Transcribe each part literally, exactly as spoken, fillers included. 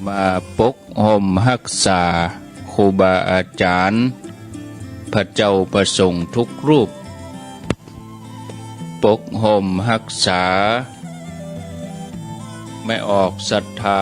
มาปกฮ่มฮักษาครูบาอาจ๋ารย์ พระเจ้าพระสงฆ์ทุกรูป ปกฮ่มฮักษา แม่ออกศรัทธา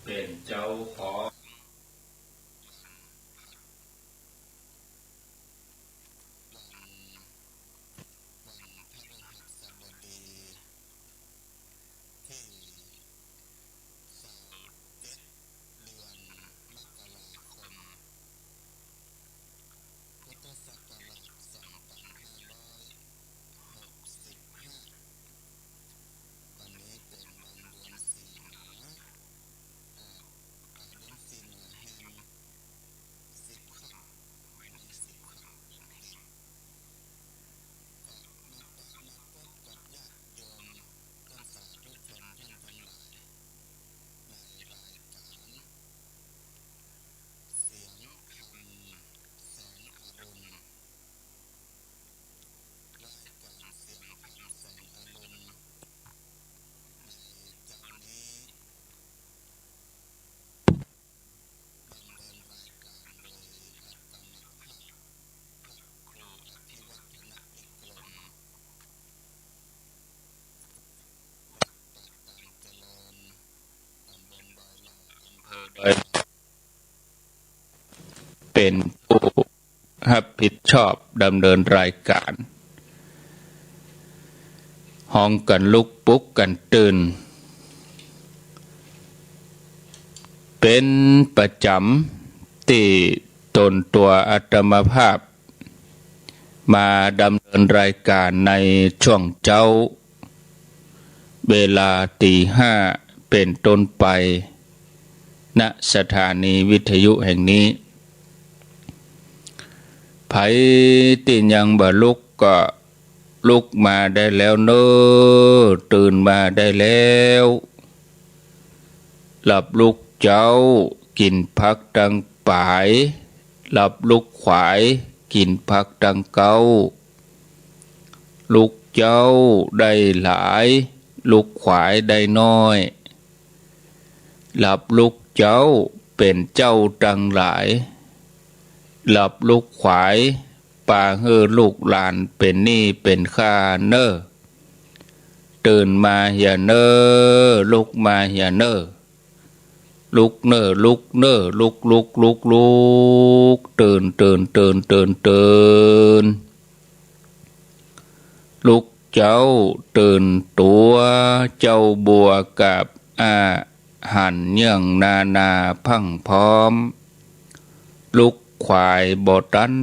เป๋นเจ้าของ เป๋นผู้ฮับผิดชอบดำเนินรายก๋าน ฮ้องกั๋นลุกปลุกกั๋นตื่น เป๋นประจ๋ำตี้ต๋นตั๋วอาตมาภาพ มาดำเนินรายก๋านในช่วงเจ๊า เวลาตี๋ห้าเป๋นต้นไป ณ สถานีวิทยุแห่งนี้ ใผตี้ยังบ่ลุกก็ลุกมาได้แล้วเน่อ ตื่นมาได้แล้ว หลับลุกเจ๊า กิ๋นผักตังป๋าย หลับลุกขวาย กิ๋นผักตังเก๊า ลุกเจ๊าได้หลาย ลุกขวายได้น้อย หลับลุกเจ๊าเป๋นเจ้าตังหลาย หลับลุกขวาย ปาหื้อลูกหลานเป๋นหนี้เป๋นค่าเน่อ ตื่นมาเหียเน่อ ลุกมาเหียเน่อ ลุกเน่อ ลุกเน่อ ลุก ลุก ลุก ลุก ตื่น ตื่น ตื่น ตื่น ตื่น ลุกเจ๊าตื่นตั๋ว เจ๊าบัวกับอาหันเยื่องนานาพรั่งพร้อม ลุกขวายบ่ตัน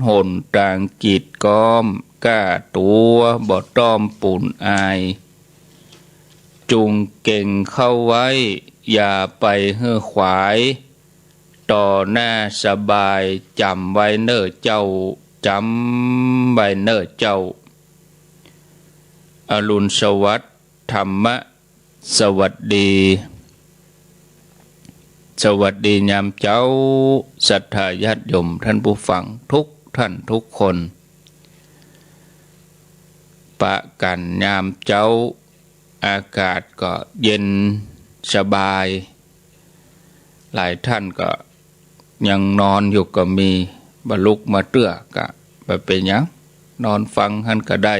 หนตางกีดก๊อม ก้าตั๋วบ่ต้อมปูนอาย จุงเก่งเข้าไว้ อย่าไปหื้อขวาย ต่อหน้าสบาย จ๋ำไว้เน่อเจ้า จ๋ำไว้เน่อเจ้า อรุณสวัสดิ์ ธรรมะสวัสดี สวัสดียามเจ๊า ศรัทธาญาติโยมท่านผู้ฟังทุกท่านทุกคน ปะกั๋นยามเจ๊า อากาศก็เย็นสบาย หลายท่านก็ยังนอนอยู่ก็มี บ่ลุกมาเตื้อก็บ่เป๋นหยัง นอนฟังหั้นก็ได้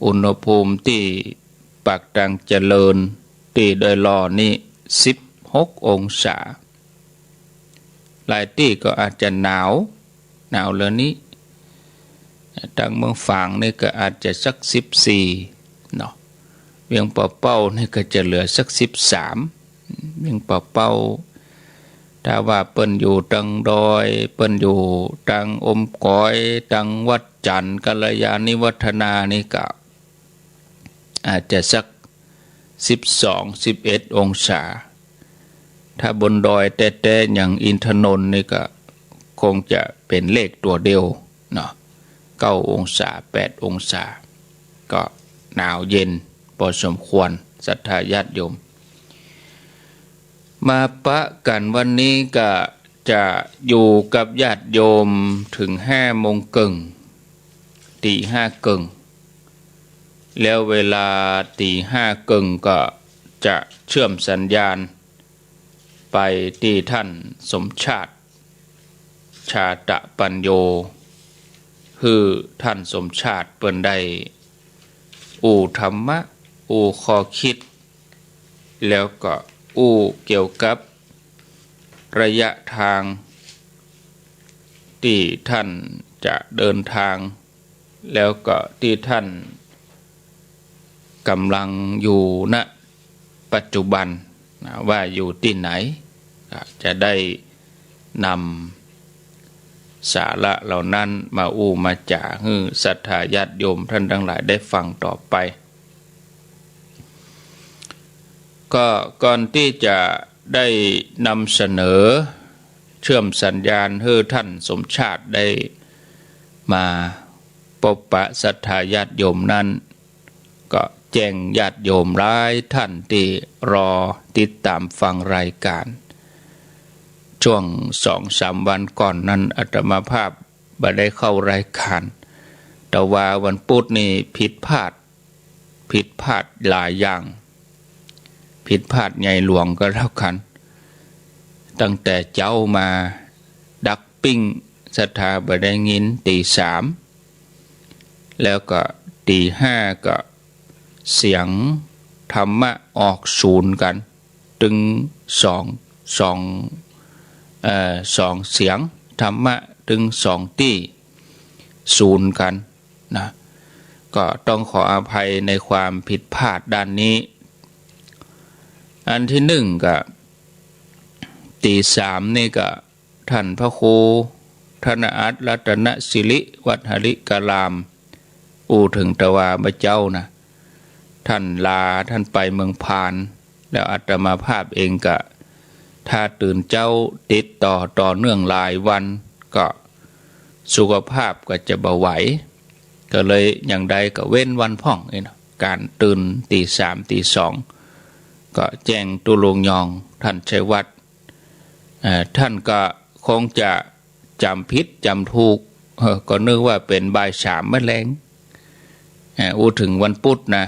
อุณหภูมิตี้ปากตางเจริญตี้ดอยหล่อนี่สิบหกองศา หลายตี้ก็อาจจะหนาว หนาวเหลือนี้ ตางเมืองฝางนี่ก็อาจจะสักสิบสี่เนาะ เวียงป่าเป้านี่ก็จะเหลือสักสิบสาม เวียงป่าเป้า ถ้าว่าเปิ้นอยู่ตางดอย เปิ้นอยู่ตางอมก๋อย ตางวัดจันทร์ กัลยาณิวัฒนานี่ก็ อาจจะสักสิบสอง สิบเอ็ดองศา ถ้าบนดอยแต๊ๆ อย่างอินทนนท์นี่ก็คงจะเป๋นเลขตั๋วเดียวเนาะ เก้าองศา แปดองศา ก็หนาวเย็นพอสมควร ศรัทธาญาติโยม มาปะกั๋นวันนี้ก็จะอยู่กับญาติโยมถึงห้าโมงเกิ่ง ตีห้าเกิ่ง แล้วเวลาตีห้าเกิ่งก็จะเชื่อมสัญญาณไปตี้ท่านสมชาติ ชาตะปัญโญ หื้อท่านสมชาติเปิ้นได้อู้ธรรมะ อู้ข้อคิด แล้วก็อู้เกี่ยวกับระยะทางตี้ท่านจะเดินทาง แล้วก็ตี้ท่านก๋ำลังอยู่ ณ ปัจจุบันนะ ว่าอยู่ตี้ไหน ก็จะได้นำสาระเหล่านั้นมาอู้มาจ๋าหื้อศรัทธาญาติโยมท่านตังหลายได้ฟังต่อไป ก็ก่อนตี้จะได้นำเสนอเชื่อมสัญญาณหื้อท่านสมชาติได้มาปบปะศรัทธาญาติโยมนั้น ก็แจ้งญาติโยมหลายท่านตี้รอติดต๋ามฟังรายก๋าน ช่วงสองสามวันก่อนนั้นอาตมาภาพบ่ได้เข้ารายก๋าน แต่ว่าวันปุ๊ดนี่ผิดพลาด ผิดพลาดหลายอย่าง ผิดพลาดใหญ่หลวงก็แล้วกั๋น ตั้งแต่เจ๊ามาดักปิ้ง ศรัทธาบ่ได้ยิน ตีสาม แล้วก็ตีห้าก็เสียงธรรมะออกศูนย์กั๋น ตึงสอง สอง เอ่อ สองเสียงธรรมะตึงสองตี้ศูนย์กั๋นนะ ก็ต้องขออภัยในความผิดพลาดด้านนี้ อันตี้นึ่งก็ ตีสามนี่ก็ ท่านพระครูธนอัตร รัตนสิริ วัดหริการาม อู้เถิงตะวาบ่าเจ๊านะ ท่านลา ท่านไปเมืองพาน แล้วอาตมาภาพเองก็ ถ้าตื่นเจ๊าติดต่อต่อเนื่องหลายวัน ก็สุขภาพก็จะบ่ไหว ก็เลยอย่างใดก็เว้นวันพ่องนี่เนาะ ก๋านตื่นตีสามตีสอง ก็แจ้งตุ๊ลุงยอง ท่านชัยวัฒน์ เอ่อ ท่านก็คงจะจ๋ำผิดจ๋ำถูก เออ ก็นึกว่าเป๋นบ่ายสามเมื่อแลง เอ่อ อู้เถิงวันปุ๊ดนะ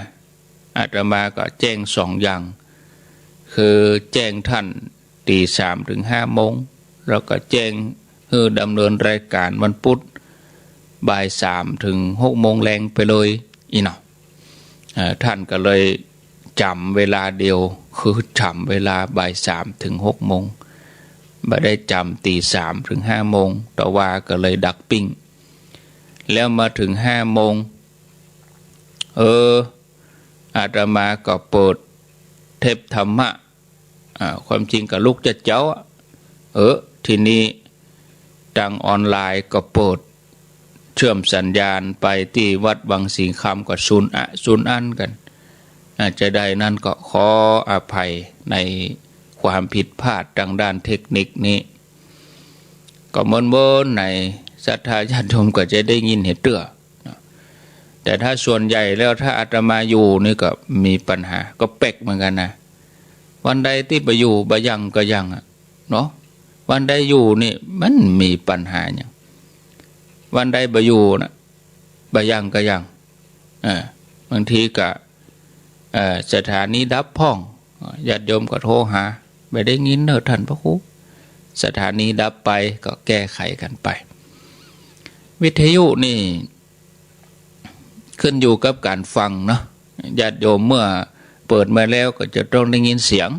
อาตมาก็แจ้งสองอย่าง คือแจ้งท่านตีสามเถิงห้าโมง แล้วก็แจ้งหื้อดำเนินรายก๋านวันปุ๊ด บ่ายสามเถิงหกโมงแลงไปเลย อี้เนาะ เอ่อ ท่านก็เลยจ๋ำเวลาเดียว คือจ๋ำเวลาบ่ายสามเถิงหกโมง บ่ได้จ๋ำตีสามเถิงห้าโมง ตะวาก็เลยดักปิ้ง แล้วมาเถิงห้าโมง เออ อาตมาก็เปิดเทปธรรมะ อ่า ความจริงก็ลุกจะเจ๊าอะ เออ ทีนี้ตางออนไลน์ก็เปิดเชื่อมสัญญาณไปตี้วัดวังสิงห์คำก็ศูนย์อะ ศูนย์อั้นกั๋น อ่า จะใดนั้นก็ขออภัยในความผิดพลาดตางด้านเทคนิคนี้ ก็เมินๆ ไหน ศรัทธาญาติโยมก็จะได้ยินเหียเตื้อ แต่ถ้าส่วนใหญ่แล้วถ้าอาตมาอยู่นี่ก็มีปัญหา ก็แปลกเหมือนกั๋นนะ วันใดตี้บ่อยู่บ่ยังก็ยังอะเนาะ วันใดอยู่นี่มันมีปัญหาหยัง วันใดบ่อยู่น่ะ บ่ยังก็ยัง เออ บางทีก็ เอ่อ สถานีดับพ่อง ญาติโยมก็โทรหา บ่ได้ยินเน่อท่านพระครู สถานีดับไปก็แก้ไขกันไป วิทยุนี่ ขึ้นอยู่กับการฟังเนาะ ญาติโยมเมื่อเปิดมาแล้วก็จะต้องได้ยินเสียง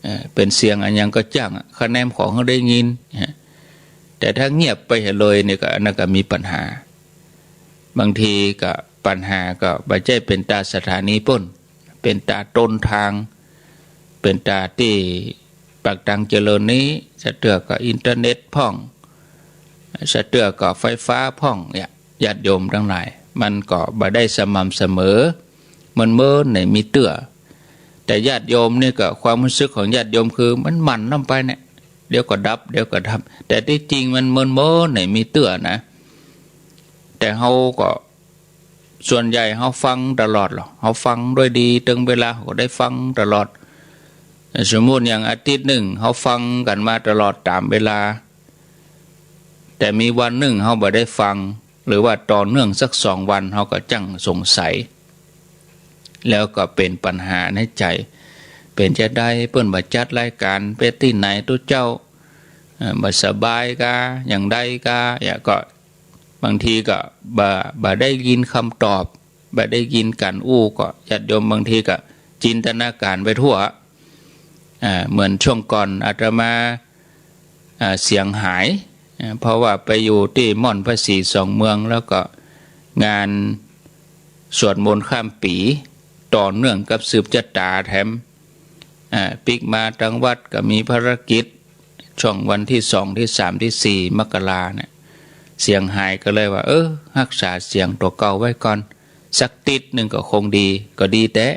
เอ่อ เป๋นเสียงอะหยังก็จ้างอะ คะแนนของเฮาได้ยิน ฮะ แต่ถ้าเงียบไปเลยนี่ก็ อันนั้นก็มีปัญหา บางทีก็ปัญหาก็บ่ใจ้เป๋นต๋าสถานีเปิ้น เป๋นต๋าต้นตาง เป๋นต๋าตี้ปากตางเจริญนี้ สะเตื้อก็อินเทอร์เน็ตพ่อง สะเตื้อก็ไฟฟ้าพ่อง เนี่ย ญาติโยมตังหลาย มันก็บ่ได้สม่ำเสมอ มันเมินไหนมีเตื้อ แต่ญาติโยมนี่ก็ความรู้สึกของญาติโยมคือมันหมั่นนำไปเนี่ย เดี๋ยวก็ดับ เดี๋ยวก็ดับ แต่ตี้จริงมันเมินเมินไหนมีเตื้อนะ แต่เฮาก็ ส่วนใหญ่เฮาฟังตลอดลอ เฮาฟังด้วยดี ตึงเวลาเฮาก็ได้ฟังตลอด สมมุติอย่างอาทิตย์นึ่งเฮาฟังกั๋นมาตลอดต๋ามเวลา แต่มีวันนึ่งเฮาบ่ได้ฟัง หรือว่าต่อเนื่องสักสองวัน เฮาก็จั่งสงสัย แล้วก็เป๋นปัญหาในใจ๋ เป๋นจาใดเปิ้นบ่จัดรายก๋าน เป๋นตี้ไหนตุ๊เจ้า เอ่อ บ่สบายกา อย่างใดกา เนี่ยก็ บางทีก็บ่ บ่ได้ยินกำตอบ บ่ได้ยินก๋านอู้ ก็ญาติโยมบางทีก็จินตนาก๋านไปทั่ว อ่า เหมือนช่วงก่อนอาตมา อ่า เสียงหาย อ่า เพราะว่าไปอยู่ตี้ม่อนพระศรีสองเมือง แล้วก็งานสวดมนต์ข้ามปี๋ ต่อเนื่องกับสืบจะต๋าแถม อ่า ปิ๊กมาตังวัดก็มีภารกิจ ช่วงวันตี้สอง ตี้สาม ตี้สี่ มกราเนี่ย เสียงหายก็เลยว่า เออ ฮักษาเสียงตั๋วเก่าไว้ก่อน สักติ๊ดนึ่งก็คงดี ก็ดีแต๊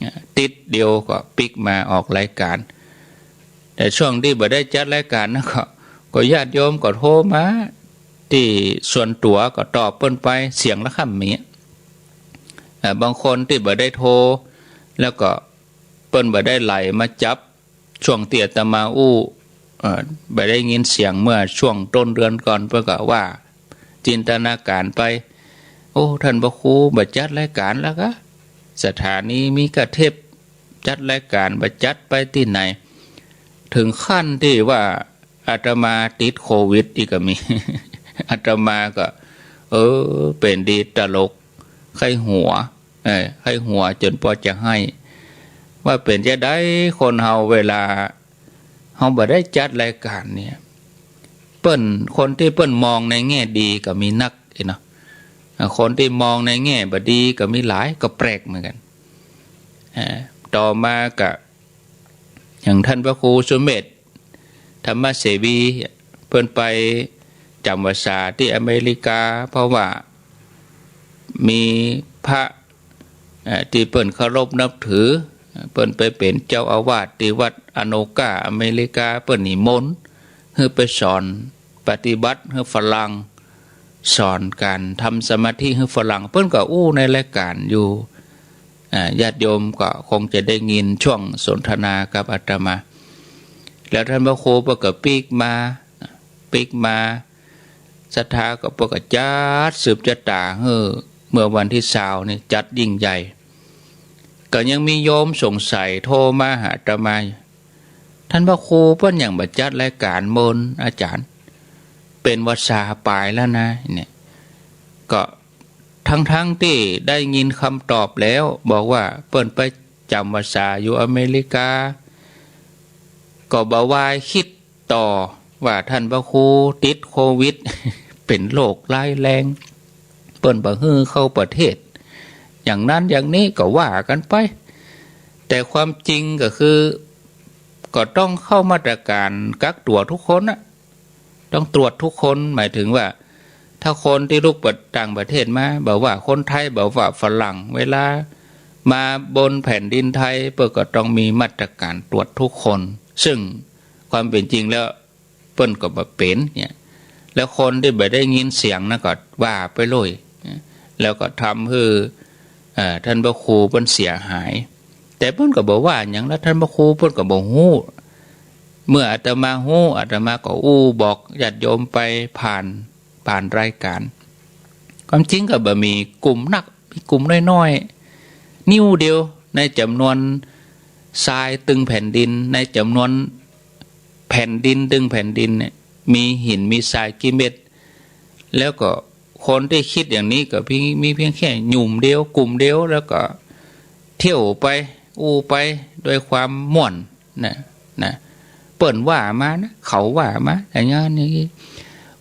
อ่า ติ๊ดเดียวก็ปิ๊กมาออกรายก๋าน แต่ช่วงตี้บ่ได้จัดรายก๋านนั้นก็ ก็ญาติโยมก็โทรมาตี้ส่วนตั๋วก็ตอบเปิ้นไป เสียงละค่ำมี อ่า บางคนตี้บ่ได้โทร แล้วก็เปิ้นบ่ได้ไหลมาจับ ช่วงตี้อาตมาอู้ เอ่อ บ่ได้ยินเสียงเมื่อช่วงต้นเดือนก่อน เปิ้นก็ว่าจินตนาก๋านไป โอ้ ท่านพระครูบ่จัดรายก๋านแล้วกา สถานีมีกาเทปจัดรายก๋าน บ่จัดไปตี้ไหน ถึงขั้นตี้ว่าอาตมาติดโควิดอีกก็มี อาตมาก็ เออ เป๋นดีตลก ใค่หัว เออ ใค่หัวจ๋นปอจะไห้ ว่าเป๋นจาใดคนเฮาเวลาเฮาบ่ได้จัดรายก๋านเนี่ย เปิ้น คนตี้เปิ้นมองในแง่ดีก็มีนักเนาะ อ่า คนตี้มองในแง่บ่ดีก็มีหลาย ก็แปลกเหมือนกั๋น อ่า ต่อมาก็ อย่างท่านพระครูสุเมธ ธรรมเสวี เปิ้นไปจ๋ำพรรษาตี้อเมริกา เพราะว่ามีพระ เอ่อ ตี้เปิ้นเคารพนับถือ เปิ้นไปเป๋นเจ้าอาวาสตี้วัดอโนกา อเมริกา เปิ้นนิมนต์หื้อไปสอนปฏิบัติหื้อฝรั่ง สอนก๋านทำสมาธิหื้อฝรั่ง เปิ้นก็อู้ในรายก๋านอยู่ อ่า ญาติโยมก็คงจะได้ยินช่วงสนทนากับอาตมา แล้วท่านพระครูเปิ้นก็ปิ๊กมา ปิ๊กมา ศรัทธาก็เปิ้นก็จัดสืบจะต๋าหื้อ เมื่อวันตี้ซาวนี่จัดยิ่งใหญ่ ก็ยังมีโยมสงสัยโทรมาหาอาตมาอยู่ ท่านพระครูเปิ้นหยังบ่จัดรายก๋านเมินอาจ๋ารย์ เป๋นวาระปายแล้วนะ เนี่ย ก็ทั้งๆ ตี้ได้ยินกำตอบแล้ว บอกว่าเปิ้นไปจ๋ำพรรษาอยู่อเมริกา ก็บ่วายกึ๊ดต่อว่าท่านพระครูติดโควิด เป๋นโรคร้ายแรง เปิ้นบ่หื้อเข้าประเทศ อย่างนั้นอย่างนี้ก็ว่ากั๋นไป แต่ความจริงก็คือ ก็ต้องเข้ามาตรการกักตั๋วทุกคนน่ะ ต้องตรวจทุกคน หมายถึงว่า ถ้าคนตี้ลุกไปต่างประเทศมา บ่ว่าคนไทย บ่ว่าฝรั่ง เวลามาบนแผ่นดินไทย เปิ้นก็ต้องมีมาตรการตรวจทุกคน ซึ่งความเป๋นจริงแล้ว เปิ้นก็บ่เป๋นเนี่ย แล้วคนตี้บ่ได้ยินเสียงนั้นก็ว่าไปเลย แล้วก็ทำหื้อ เอ่อ ท่านพระครูเปิ้นเสียหาย แต่เปิ้นก็บ่ว่าหยัง แล้วท่านพระครูเปิ้นก็บ่ฮู้ เมื่ออาตมาฮู้ อาตมาก็อู้บอกญาติโยมไปผ่าน ผ่านรายการ ความจริงก็บ่มีกลุ่มนัก มีกลุ่มน้อยๆ นิ้วเดียวในจ๋ำนวนทรายตึงแผ่นดิน ในจ๋ำนวนแผ่นดินตึงแผ่นดินเนี่ย มีหินมีทรายกี่เม็ด แล้วก็คนตี้กึ๊ดอย่างนี้ก็เพียง มีเพียงแค่หยุ่มเดียว กลุ่มเดียว แล้วก็เตี้ยวไป อู้ไปด้วยความม่วนนะ นะ เปิ้นว่ามานะ เขาว่ามา อย่างงั้นอย่างงี้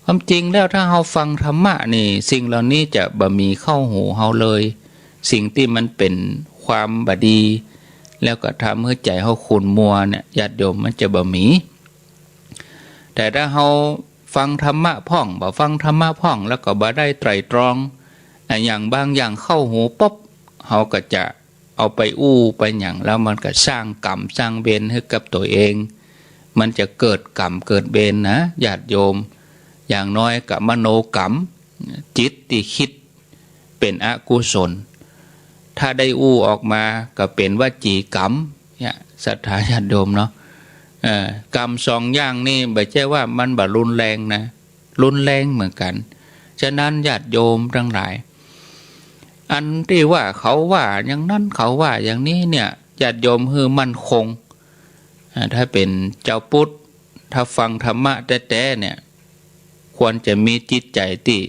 ความจริงแล้วถ้าเฮาฟังธรรมะนี่ สิ่งเหล่านี้จะบ่มีเข้าหูเฮาเลย สิ่งตี้มันเป๋นความบ่ดี แล้วก็ทำหื้อใจ๋เฮาขุ่นมัวเนี่ย ญาติโยม มันจะบ่มี แต่ถ้าเฮาฟังธรรมะพ่อง บ่ฟังธรรมะพ่อง แล้วก็บ่ได้ไตร่ตรอง อะ อย่างบางอย่างเข้าหูปุ๊บ เฮาก็จะเอาไปอู้ไปหยัง แล้วมันก็สร้างกรรมสร้างเวรหื้อกับตั๋วเอง มันจะเกิดกรรมเกิดเวรนะ ญาติโยม อย่างน้อยก็มโนกรรม จิตตี้กึ๊ดเป๋นอกุศล ถ้าได้อู้ออกมาก็เป๋นวจีกรรม เนี่ย ศรัทธาญาติโยมเนาะ เอ่อ กรรมสองอย่างนี่บ่ใจ้ว่ามันบ่รุนแรงนะ รุนแรงเหมือนกั๋น ฉะนั้นญาติโยมตังหลาย อันตี้ว่าเขาว่าอย่างนั้น เขาว่าอย่างนี้เนี่ย ญาติโยมหื้อมั่นคง อ่า ถ้าเป๋นจาวพุทธ ถ้าฟังธรรมะแต๊ๆ เนี่ย ควรจะมีจิตใจ๋ตี้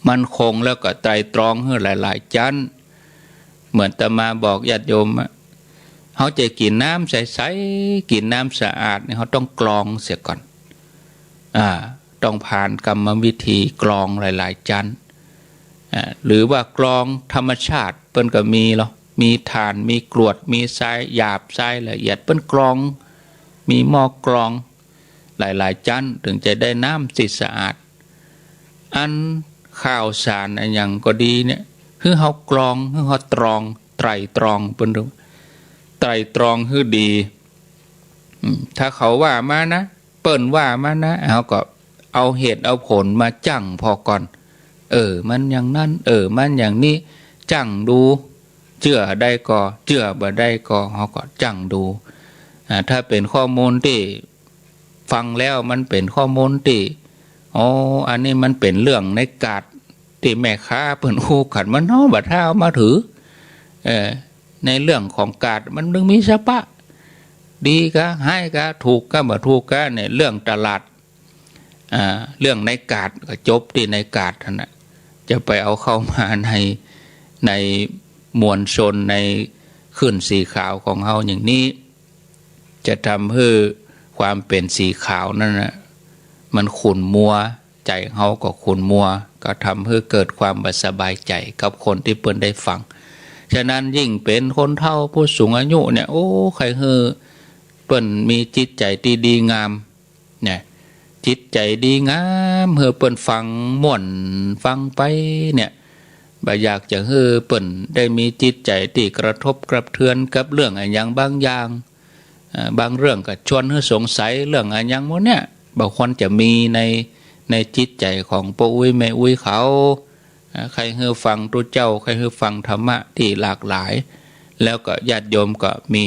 มั่นคง แล้วก็ไตร่ตรองหื้อหลายๆ จั๊น เหมือนอาตมาบอกญาติโยมอะ เฮาจะกิ๋นน้ำใสๆ กิ๋นน้ำสะอาดเนี่ย เฮาต้องกรองเสียก่อน อ่า ต้องผ่านกรรมวิธีกรองหลายๆ จั๊น อ่า หรือว่ากรองธรรมชาติ เปิ้นก็มีลอ มีถ่าน มีกรวด มีทรายหยาบ ทรายละเอียด เปิ้นกรอง มีหม้อกรองหลายๆ จั๊น เถิงจะได้น้ำตี้สะอาด อันข้าวสารอะหยังก็ดีเนี่ย หื้อเฮากรอง หื้อเฮาตรอง ไตร่ตรอง เปิ้นว่าไตร่ตรองหื้อดี อืม ถ้าเขาว่ามานะ เปิ้นว่ามานะ เฮาก็เอาเหตุเอาผลมาจั่งผ่อก่อน เออ มันอย่างนั้น เออ มันอย่างนี้ จั่งดู เจื้อได้ก่อ เจื้อบ่ได้ก่อ เฮาก็จั่งดู อ่า ถ้าเป๋นข้อมูลตี้ฟังแล้วมันเป๋นข้อมูลตี้ อ๋อ อันนี้มันเป๋นเรื่องในกาดตี้แม่ค้าเปิ้นอู้กั๋น มันเนาะ บ่ถ้าเอามาถือ เออ ในเรื่องของกาดมันต้องมีสภาพ ดีกา ฮ้ายกา ถูกกา บ่ถูกกา เนี่ย เรื่องตลาด อ่า เรื่องในกาดก็จบตี้ในกาดหั้นน่ะ จะไปเอาเข้ามาใน ในมวลชน ในคลื่นสีขาวของเฮาอย่างนี้ จะทำหื้อความเป๋นสีขาวนั้นน่ะ มันขุ่นมัว ใจ๋เฮาก็ขุ่นมัว ก็ทำหื้อเกิดความบ่สบายใจ๋กับคนตี้เปิ้นได้ฟัง ฉะนั้นยิ่งเป๋นคนเฒ่าผู้สูงอายุเนี่ย โอ้ ใค่หื้อเปิ้นมีจิตใจ๋ตี้ดีงาม เนี่ย จิตใจ๋ดีงาม หื้อเปิ้นฟังม่วนฟังไปเนี่ย บ่อยากจะหื้อเปิ้นได้มีจิตใจ๋ตี้กระทบกระเทือนกับเรื่องอะหยังบางอย่าง เอ่อ บางเรื่องก็ชวนหื้อสงสัยเรื่องอะหยังหมู่เนี่ย บ่ควรจะมีใน ในจิตใจ๋ของป้ออุ๊ยแม่อุ๊ยเขา เอ่อ ใค่หื้อฟังตุ๊เจ้า ใค่หื้อฟังธรรมะตี้หลากหลาย แล้วก็ญาติโยมก็มี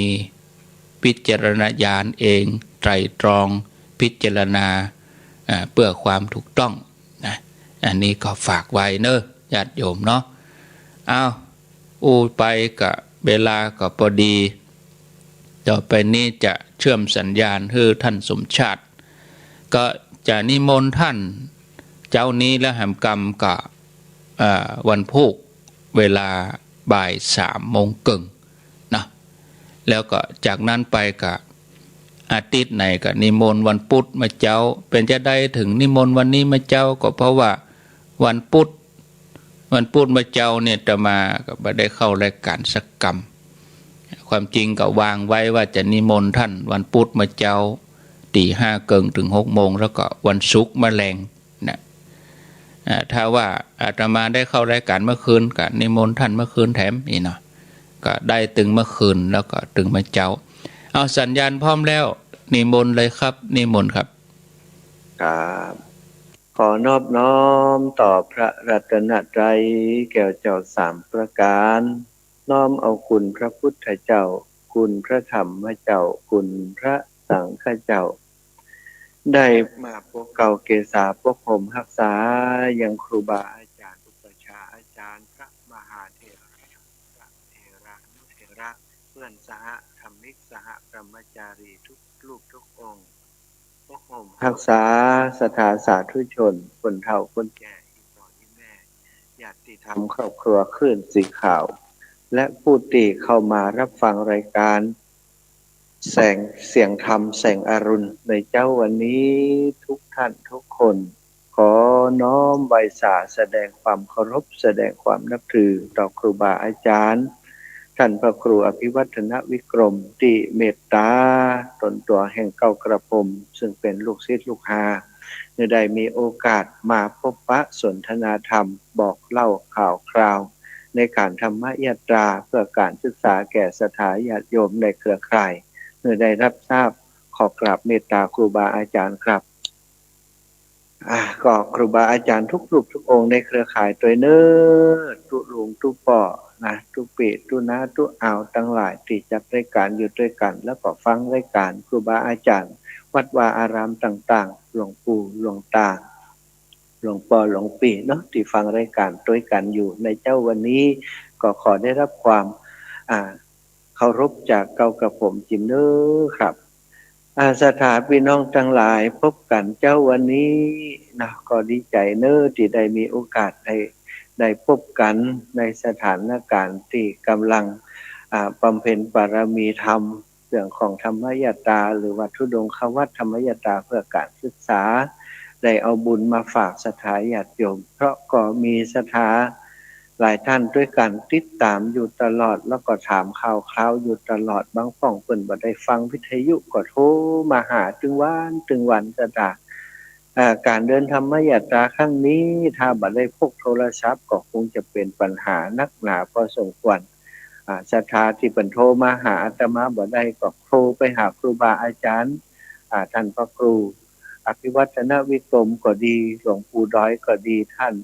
พิจารณาญาณเอง ไตร่ตรองพิจารณา อ่า เพื่อความถูกต้องนะ อันนี้ก็ฝากไว้เนอะ ญาติโยมเนาะ อ้าว อู้ไปก็เวลาก็พอดี ต่อไปนี้จะเชื่อมสัญญาณหื้อท่านสมชาติ ก็จะนิมนต์ท่านเจ๊านี้และแหมกำก็ อ่า วันพูก เวลาบ่ายสามโมงเกิ่งนะ แล้วก็จากนั้นไปก็อาทิตย์ไหนก็นิมนต์วันพุธมาเจ๊า เป๋นจาใดเถิงนิมนต์วันนี้มาเจ๊า ก็เพราะว่าวันพุธ วันพุธมาเจ๊าเนี่ยอาตมาก็บ่ได้เข้ารายการสักกำ ความจริงก็วางไว้ว่าจะนิมนต์ท่านวันพุธมาเจ๊า ตี๋ห้าเกิ่งเถิงหกโมง แล้วก็วันศุกร์มาแลง นะ อ่า ถ้าว่าอาตมาได้เข้ารายการเมื่อคืน ก็นิมนต์ท่านเมื่อคืนแถมอี้เนาะ ก็ได้ตึงเมื่อคืนแล้วก็ตึงมาเจ๊า เอา สัญญาณพร้อมแล้ว นิมนต์เลยครับ นิมนต์ครับ ครับ ขอนอบน้อมต่อพระรัตนตรัยแก้วเจ้าสามประการ น้อมเอาคุณพระพุทธเจ้า คุณพระธรรมเจ้า คุณพระสังฆเจ้า ได้มาปกเกล้าเกษาปกห่มฮักษา ยังครูบาอาจ๋ารย์ อุปัชฌาย์อาจ๋ารย์ พระมหาเถระ พระเถรานุเถระ เปื้อนสหธรรมิก สหพรหมจารี ทุกรูปทุกองค์ ปกห่มฮักษาศรัทธาสาธุชน คนเฒ่าคนแก่ อี่ป้ออี่แม่ ญาติธรรมครอบครัวคลื่นสีขาว และผู้ตี้เข้ามารับฟังรายการ แสง เสียงธรรมแสงอรุณในเจ๊าวันนี้ ทุกท่านทุกคน ขอน้อมไหว้สา แสดงความเคารพ แสดงความนับถือต่อครูบาอาจ๋ารย์ ท่านพระครูอภิวัฒนวิกรม ตี้เมตต๋าต๋นตั๋วแห่งเกล้ากระผม ซึ่งเป๋นลูกศิษย์ลูกหา หื้อได้มีโอกาสมาพบปะสนทนาธรรม บอกเล่าข่าวคราว ในก๋านธรรมยาตรา เพื่อก๋านศึกษาแก่ศรัทธาญาติโยมในเครือข่าย หื้อได้ฮับทราบ ขอกราบเมตตาครูบาอาจ๋ารย์ครับ อ่า ก็ครูบาอาจ๋ารย์ทุกรูปทุกองค์ในเครือข่ายตวยเน่อ ตุ๊ลุงตุ๊ป้อนะ ตุ๊ปี้ตุ๊น้าตุ๊อาวตังหลาย ตี้จัดรายก๋านอยู่ตวยกั๋น แล้วก็ฟังรายก๋าน ครูบาอาจ๋ารย์ วัดวาอารามต่างๆ หลวงปู่หลวงตา หลวงป้อหลวงปี้เนาะ ตี้ฟังรายก๋านตวยกั๋นอยู่ในเจ๊าวันนี้ ก็ขอได้ฮับความ อ่า เคารพจากเกล้ากระผมจิมเน่อครับ อ่า ศรัทธาปี้น้องตังหลาย พบกั๋นเจ๊าวันนี้นะ ก็ดีใจ๋เน่อตี้ได้มีโอกาสได้ ได้พบกั๋นในสถานก๋ารณ์ตี้ก่ำลัง อ่า บำเพ็ญบารมีธรรม เรื่องของธรรมยาตรา หรือว่าธุดงควัตรธรรมยาตราเพื่อก๋านศึกษา ได้เอาบุญมาฝากศรัทธาญาติโยม เพราะก็มีศรัทธาหลายท่านตวยกั๋นติดต๋ามอยู่ตลอด แล้วก็ถามข่าวคราวอยู่ตลอด บางพ่องเปิ้นบ่ได้ฟังวิทยุก็โทรมาหาตึงวันตึงวัน ศรัทธา อ่า ก๋านเดินธรรมยาตราครั้งนี้ ถ้าบ่ได้พกโทรศัพท์ก็คงจะเป๋นปัญหานักหนาพอสมควร อ่า ศรัทธาตี้เปิ้นโทรมาหาอาตมาบ่ได้ก็โทรไปหาครูบาอาจ๋ารย์ อ่า ท่านพระครูอภิวัฒนวิกรมก็ดี หลวงปู่ดอยก็ดี ท่าน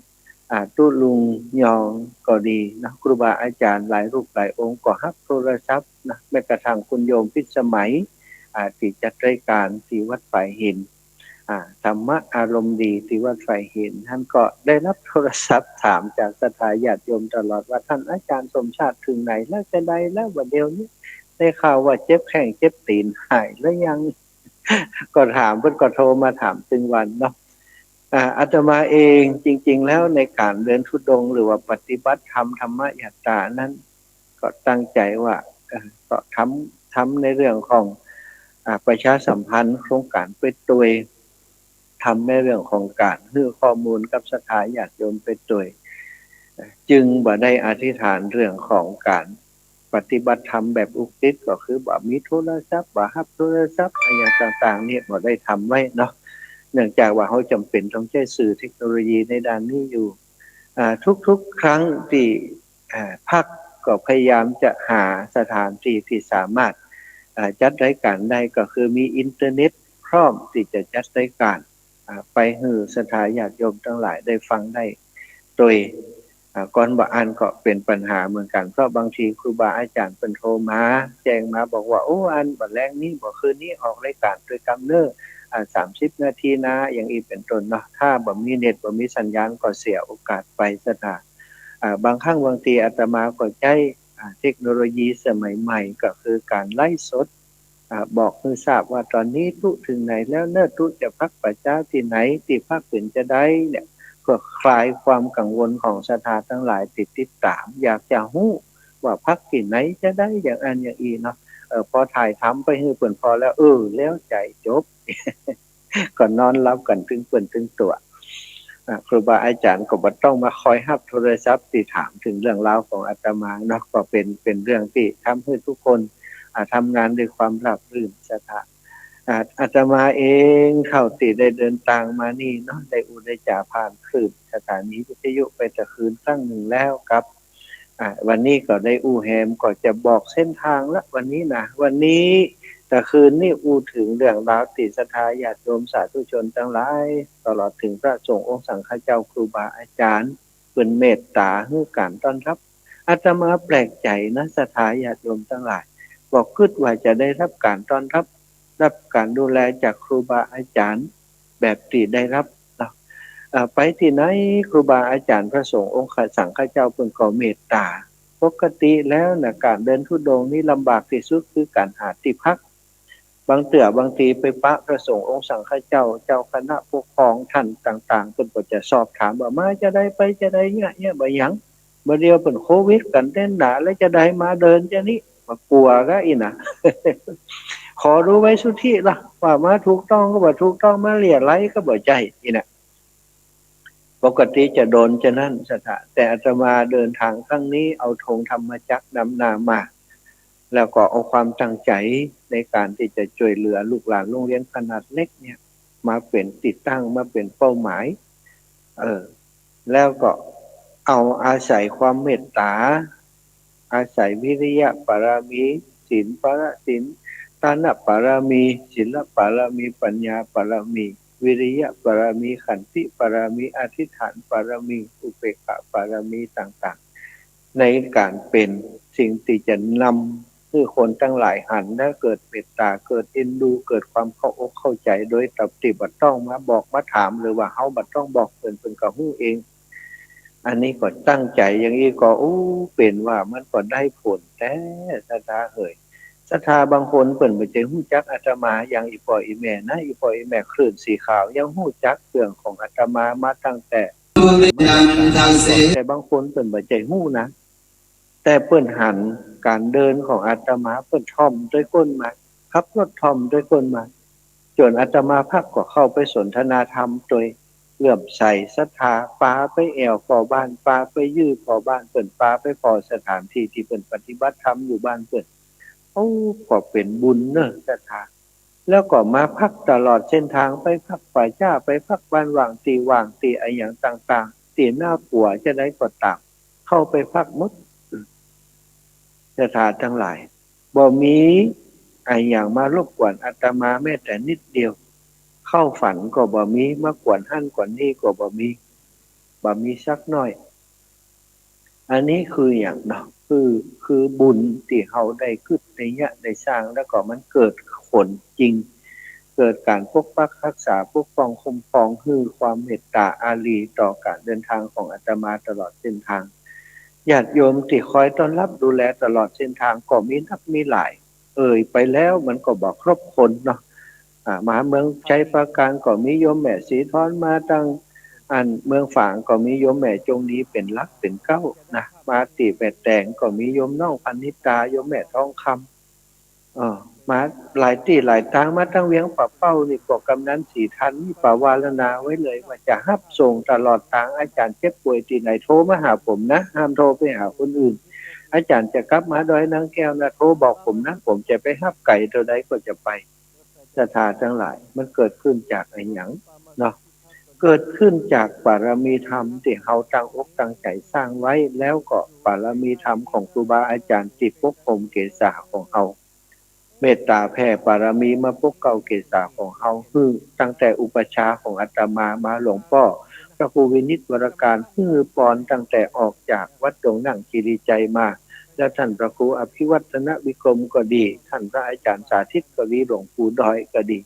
อ่า ตุ๊ลุงยองก็ดีนะ ครูบาอาจ๋ารย์หลายรูปหลายองค์ก็ฮับโทรศัพท์นะ แม้กระทั่งคุณโยมพิสมัย อ่า ตี้จัดรายก๋านตี้วัดฝายหิน อ่า ธรรมะอารมณ์ดีตี้วัดฝายหิน ท่านก็ได้ฮับโทรศัพท์ถามจากศรัทธาญาติโยมตลอดว่า ท่านอาจ๋ารย์สมชาติเถิงไหนแล้วจาใดแล้ว บ่าเดี่ยวนี้ได้ข่าวว่าเจ็บแข้งเจ็บตี๋นหายแล้วยัง ก็ถาม เปิ้นก็โทรมาถามตึงวันเนาะ อ่า อาตมาเองจริงๆ แล้วในก๋านเดินธุดงค์หรือว่าปฏิบัติธรรมธรรมยาตรานั้น ก็ตั้งใจ๋ว่า เอ่อ ก็ทำ ทำในเรื่องของ อ่า ประชาสัมพันธ์โครงก๋านไปตวย ทำในเรื่องของก๋านหื้อข้อมูลกับศรัทธาญาติโยมไปตวย จึงบ่ได้อธิษฐานเรื่องของก๋านปฏิบัติธรรมแบบอุกฤษ ก็คือบ่มีโทรศัพท์ บ่ฮับโทรศัพท์อะหยังต่างๆ นี่บ่ได้ทำไว้เนาะ เนื่องจากว่าเฮาจ๋ำเป๋นต้องใจ๊สื่อเทคโนโลยีในด้านนี้อยู่ อ่า ทุกๆ ครั้งตี้ อ่า พรรคก็พยายามจะหาสถานตี้ตี้สามารถ อ่า จัดรายก๋านได้ ก็คือมีอินเทอร์เน็ตพร้อมตี้จะจัดรายก๋าน อ่า ไปหื้อศรัทธาญาติโยมตังหลายได้ฟังได้ตวย อ่า ก่อนบ่อั้นก็เป๋นปัญหาเหมือนกั๋น เพราะบางทีครูบาอาจ๋ารย์เปิ้นโทรมา แจ้งมาบอกว่า โอ้ อันบ่าแลงนี้ บ่าคืนนี้ออกรายก๋านตวยกำเน่อ อ่า สามสิบนาทีนะ อย่างอี้เป๋นต้นเนาะ ถ้าบ่มีเน็ต บ่มีสัญญาณก็เสียโอกาสไป ศรัทธา อ่า บางครั้งบางทีอาตมาก็ใจ๊ อ่า เทคโนโลยีสมัยใหม่ ก็คือก๋านไลฟ์สด อ่า บอกหื้อทราบว่าต๋อนนี้ตุ๊เถิงไหนแล้วเน่อ ตุ๊จะพักป่าจ๊าตี้ไหน ตี้พักเป๋นจาใดเนี่ย เพื่อคลายความกังวลของศรัทธาตังหลายตี้ติดต๋าม อยากจะฮู้ว่าพักตี้ไหนจาใด อย่างอั้นอย่างอี้เนาะ เอ่อ พอถ่ายทำไปหื้อเปิ้นผ่อแล้ว เออ แล้วใจ๋จบ ก็นอนหลับกั๋นตึงเปิ้นตึงตั๋ว อ่า ครูบาอาจ๋ารย์ก็บ่ต้องมาคอยฮับโทรศัพท์ตี้ถามเถิงเรื่องราวของอาตมาเนาะ ก็เป๋น เป๋นเรื่องตี้ทำหื้อทุกคน อ่า ทำงานด้วยความราบรื่น ศรัทธา อ่า อาตมาเองเท่าตี้ได้เดินตางมานี่เนาะ ได้อู้ได้จ๋าผ่านคลื่นสถานีวิทยุไปตะคืนครั้งนึ่งแล้วครับ อ่า วันนี้ก็ได้อู้แหม ก็จะบอกเส้นตางละวันนี้นะ วันนี้ตะคืนนี่อู้เถิงเรื่องราวตี้ศรัทธาญาติโยมสาธุชนตังหลาย ตลอดเถิงพระสงฆ์องค์สังฆเจ้าครูบาอาจ๋ารย์ เปิ้นเมตต๋าหื้อก๋านต้อนฮับ อาตมาแปลกใจ๋นะ ศรัทธาญาติโยมตังหลาย บ่กึ๊ดว่าจะได้ฮับก๋านต้อนฮับ ฮับก๋านดูแลจากครูบาอาจ๋ารย์แบบตี้ได้ฮับเนาะ เอ่อ ไปตี้ไหนครูบาอาจ๋ารย์พระสงฆ์องค์สังฆเจ้าเปิ้นก็เมตต๋า ปกติแล้วนะ ก๋านเดินธุดงค์นี้ลำบากตี้สุดคือก๋านหาตี้พัก บางเตื้อบางทีไปปะพระสงฆ์องค์สังฆเจ้า เจ้าคณะปกครองต้านต่างๆ เปิ้นก็จะสอบถามว่ามาจาใดไปจาใดเยียะเยียะบ่าหยัง บ่าเดี่ยวเปิ้นโควิดกั๋นแน่นหนา แล้วจาใดมาเดินจานี้ บ่กั๋วก้าอี้นะ ขอดูใบสุทธิละ ว่ามาถูกต้องก็บ่ถูกต้อง มาเรี่ยไร้ก็บ่ใจ้อี้นะ ปกติจะโดนจานั้นศรัทธา แต่อาตมาเดินทางครั้งนี้เอาธงธรรมจักรนำหน้ามา แล้วก็เอาความตั้งใจ๋ในก๋านตี้จะจ้วยเหลือลูกหลานโฮงเฮียนขนาดเล็กเนี่ย มาเป๋นตี้ตั้ง มาเป๋นเป้าหมาย เออ แล้วก็เอาอาศัยความเมตต๋า อาศัยวิริยะปารมี ศีลปาร- ศีล ทานปารมี ศีลปารมี ปัญญาปารมี วิริยะปารมี ขันติปารมี อธิษฐานปารมี อุเปกขาปารมีต่างๆ ในก๋านเป๋นสิ่งตี้จะนำหื้อคนตังหลายหันแล้วเกิดเมตต๋า เกิดเอ็นดู เกิดความเข้าอกเข้าใจ๋ โดยตี้บ่ต้องมาบอกมาถาม หรือว่าเฮาบ่ต้องบอกเปิ้น เปิ้นก็ฮู้เอง อันนี้ก็ตั้งใจ๋อย่างอี้ก็ อู้ เป๋นว่ามันก็ได้ผลแต๊ศรัทธาเอ๋ย ศรัทธาบางคนเปิ้นบ่ใจ้ฮู้จักอาตมาอย่างอี่ป้ออี่แม่นะ อี่ป้ออี่แม่คลื่นสีขาวยังฮู้จักเรื่องของอาตมามาตั้งแต่ แต่บางคนเปิ้นบ่ใจ้ฮู้นะ แต่เปิ้นหันก๋านเดินของอาตมา เปิ้นถ่อมตวยก้นมา ขับรถถ่อมตวยก้นมา จ๋นอาตมาภาพก็เข้าไปสนทนาธรรมตวย เลื่อมใสศรัทธา ปาไปแอ่วผ่อบ้าน ปาไปยื่อผ่อบ้าน เปิ้นปาไปผ่อสถานตี้ตี้เปิ้นปฏิบัติธรรมอยู่บ้านเปิ้น โอ้ ก็เป๋นบุญเนาะศรัทธา แล้วก็มาพักตลอดเส้นทาง ไปพักป่าจ๊า ไปพักบ้านว่าง ตี้ว่าง ตี้อะหยังต่างๆ ตี้น่ากั๋วจาใดก็ต๋าม เข้าไปพักหมด ศรัทธาตังหลาย บ่มีอะหยังมารบกวนอาตมาแม้แต่นิดเดียว เข้าฝันก็บ่มี มากวนหั้นกวนนี้ก็บ่มี บ่มีสักหน้อย อันนี้คือหยังเนาะ คือ คือบุญตี้เฮาได้กึ๊ดได้เยียะได้สร้าง แล้วก็มันเกิดผลจริง เกิดก๋านปกปักฮักษา ปกป้องคุ้มครอง หื้อความเมตต๋าอารีต่อก๋านเดินทางของอาตมาตลอดเส้นทาง ญาติโยมตี้คอยต้อนฮับดูแลตลอดเส้นทางก็มีนักมีหลาย เอ่ยไปแล้วมันก็บ่ครบคนเนาะ อ่า มาเมืองชัยปราการก็มีโยมแม่ศรีทร มาตังอันเมืองฝางก็มีโยมแม่จงดีเป๋นหลักเป๋นเก๊านะ มาตี้แม่แตงก็มีโยมน้องพนิตา โยมแม่ทองคำ เออ มาหลายตี้หลายตาง มาตังเวียงป่าเป้านี่ ป้อกำนันศรีทันนี่ปวารณาไว้เลยว่าจะฮับส่งตลอดตาง อาจ๋ารย์เจ็บป่วยตี้ไหนโทรมาหาผมนะ ห้ามโทรไปหาคนอื่น อาจ๋ารย์จะกลับมาดอยนางแก้วนะ โทรบอกผมนะ ผมจะไปฮับไก๋เต้าใดก็จะไป ศรัทธาตังหลาย มันเกิดขึ้นจากอะหยังเนาะ เกิดขึ้นจากปารมีธรรมตี้เฮาตั้งอกตั้งใจ๋สร้างไว้ แล้วก็ปารมีธรรมของครูบาอาจ๋ารย์ตี้ปกคลุมเกศาของเฮา เมตต๋าแผ่ปารมีมาปกเกล้าเกศาของเฮา หื้อตั้งแต่อุปัชฌาย์ของอาตมามา หลวงป้อพระครูวินิจวรการ หื้อปอนตั้งแต่ออกจากวัดดงนั่งคีรีไจยมา แล้วต้านพระครูอภิวัฒนวิกรมก็ดี ต้านพระอาจ๋ารย์สาธิตก็ดี หลวงปู่ดอยก็ดี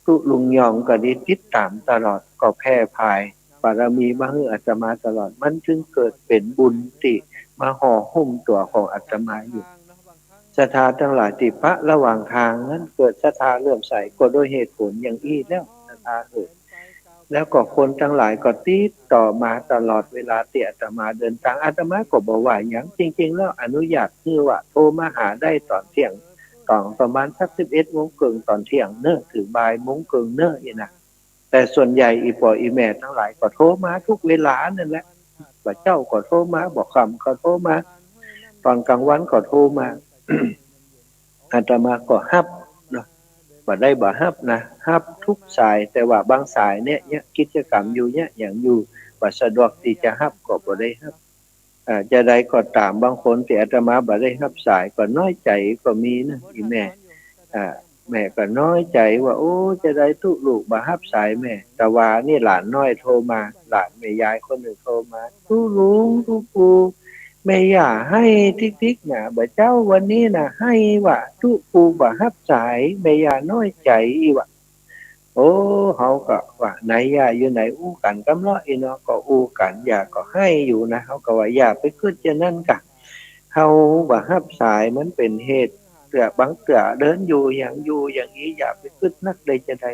ตุ๊ลุงยองก็ดี ติดต๋ามตลอด ก็แผ่ผายปารมีมาหื้ออาตมาตลอด มันจึงเกิดเป๋นบุญตี้มาห่อหุ้มตั๋วของอาตมาอยู่ ศรัทธาตังหลายตี้ปะระหว่างตางนั้น เกิดศรัทธาเลื่อมใสก็ด้วยเหตุผลอย่างอี้แล้ว ศรัทธาเอ๋ย แล้วก็คนตังหลายก็ติดต่อมาตลอดเวลาตี้อาตมาเดินตาง อาตมาก็บ่ว่าหยัง จริงๆ แล้วอนุญาตหื้อว่าโทรมาหาได้ต๋อนเที่ยง ต๋อนประมาณสักสิบเอ็ดโมงเกิ่งต๋อนเที่ยงเน่อ เถิงบ่ายโมงเกิ่งเน่อ อี้นะ แต่ส่วนใหญ่อี่ป้ออี่แม่ตังหลายก็โทรมากู้เวลานั่นแหละ บ่าเจ๊าก็โทรมา บ่าค่ำก็โทรมา ต๋อนกลางวันก็โทรมา อาตมาก็ฮับเนาะ บ่ได้บ่ฮับนะ ฮับกู้สาย แต่ว่าบางสายเนี่ย เยียะกิจกรรมอยู่ เยียะหยังอยู่ บ่สะดวกตี้จะฮับก็บ่ได้ฮับ อ่า จาใดก็ต๋าม บางคนตี้อาตมาบ่ได้ฮับสายก็น้อยใจ๋ก็มีนะ อี่แม่ อ่า แม่ก็น้อยใจ๋ว่า โอ้ จาใดตุ๊ลูกบ่ฮับสายแม่ ตะวานี่หลานน้อยโทรมา หลานแม่ยายคนนึ่งโทรมา ตุ๊ลุง ตุ๊ปู่ แม่ย่าไห้ติ๊กๆ น่ะ บ่าเจ๊า วันนี้น่ะ ไห้ว่ะ ตุ๊ กูบ่าฮับสาย แม่ย่าน้อยใจ๋อีกว่ะ โอ้ เฮาก็ว่า ไหนย่าอยู่ไหน อู้กั๋นกำเลาะ อี้เนาะ ก็อู้กั๋น ย่าก็ไห้อยู่นะ เฮาก็ว่า อย่าไปกึ๊ดอย่างนั้นก่ะ เฮาบ่าฮับสาย มันเป๋นเหตุ เตื้อบางเตื้อเดินอยู่หยังอยู่อย่างอี้ อย่าไปกึ๊ดนักเลยจะใด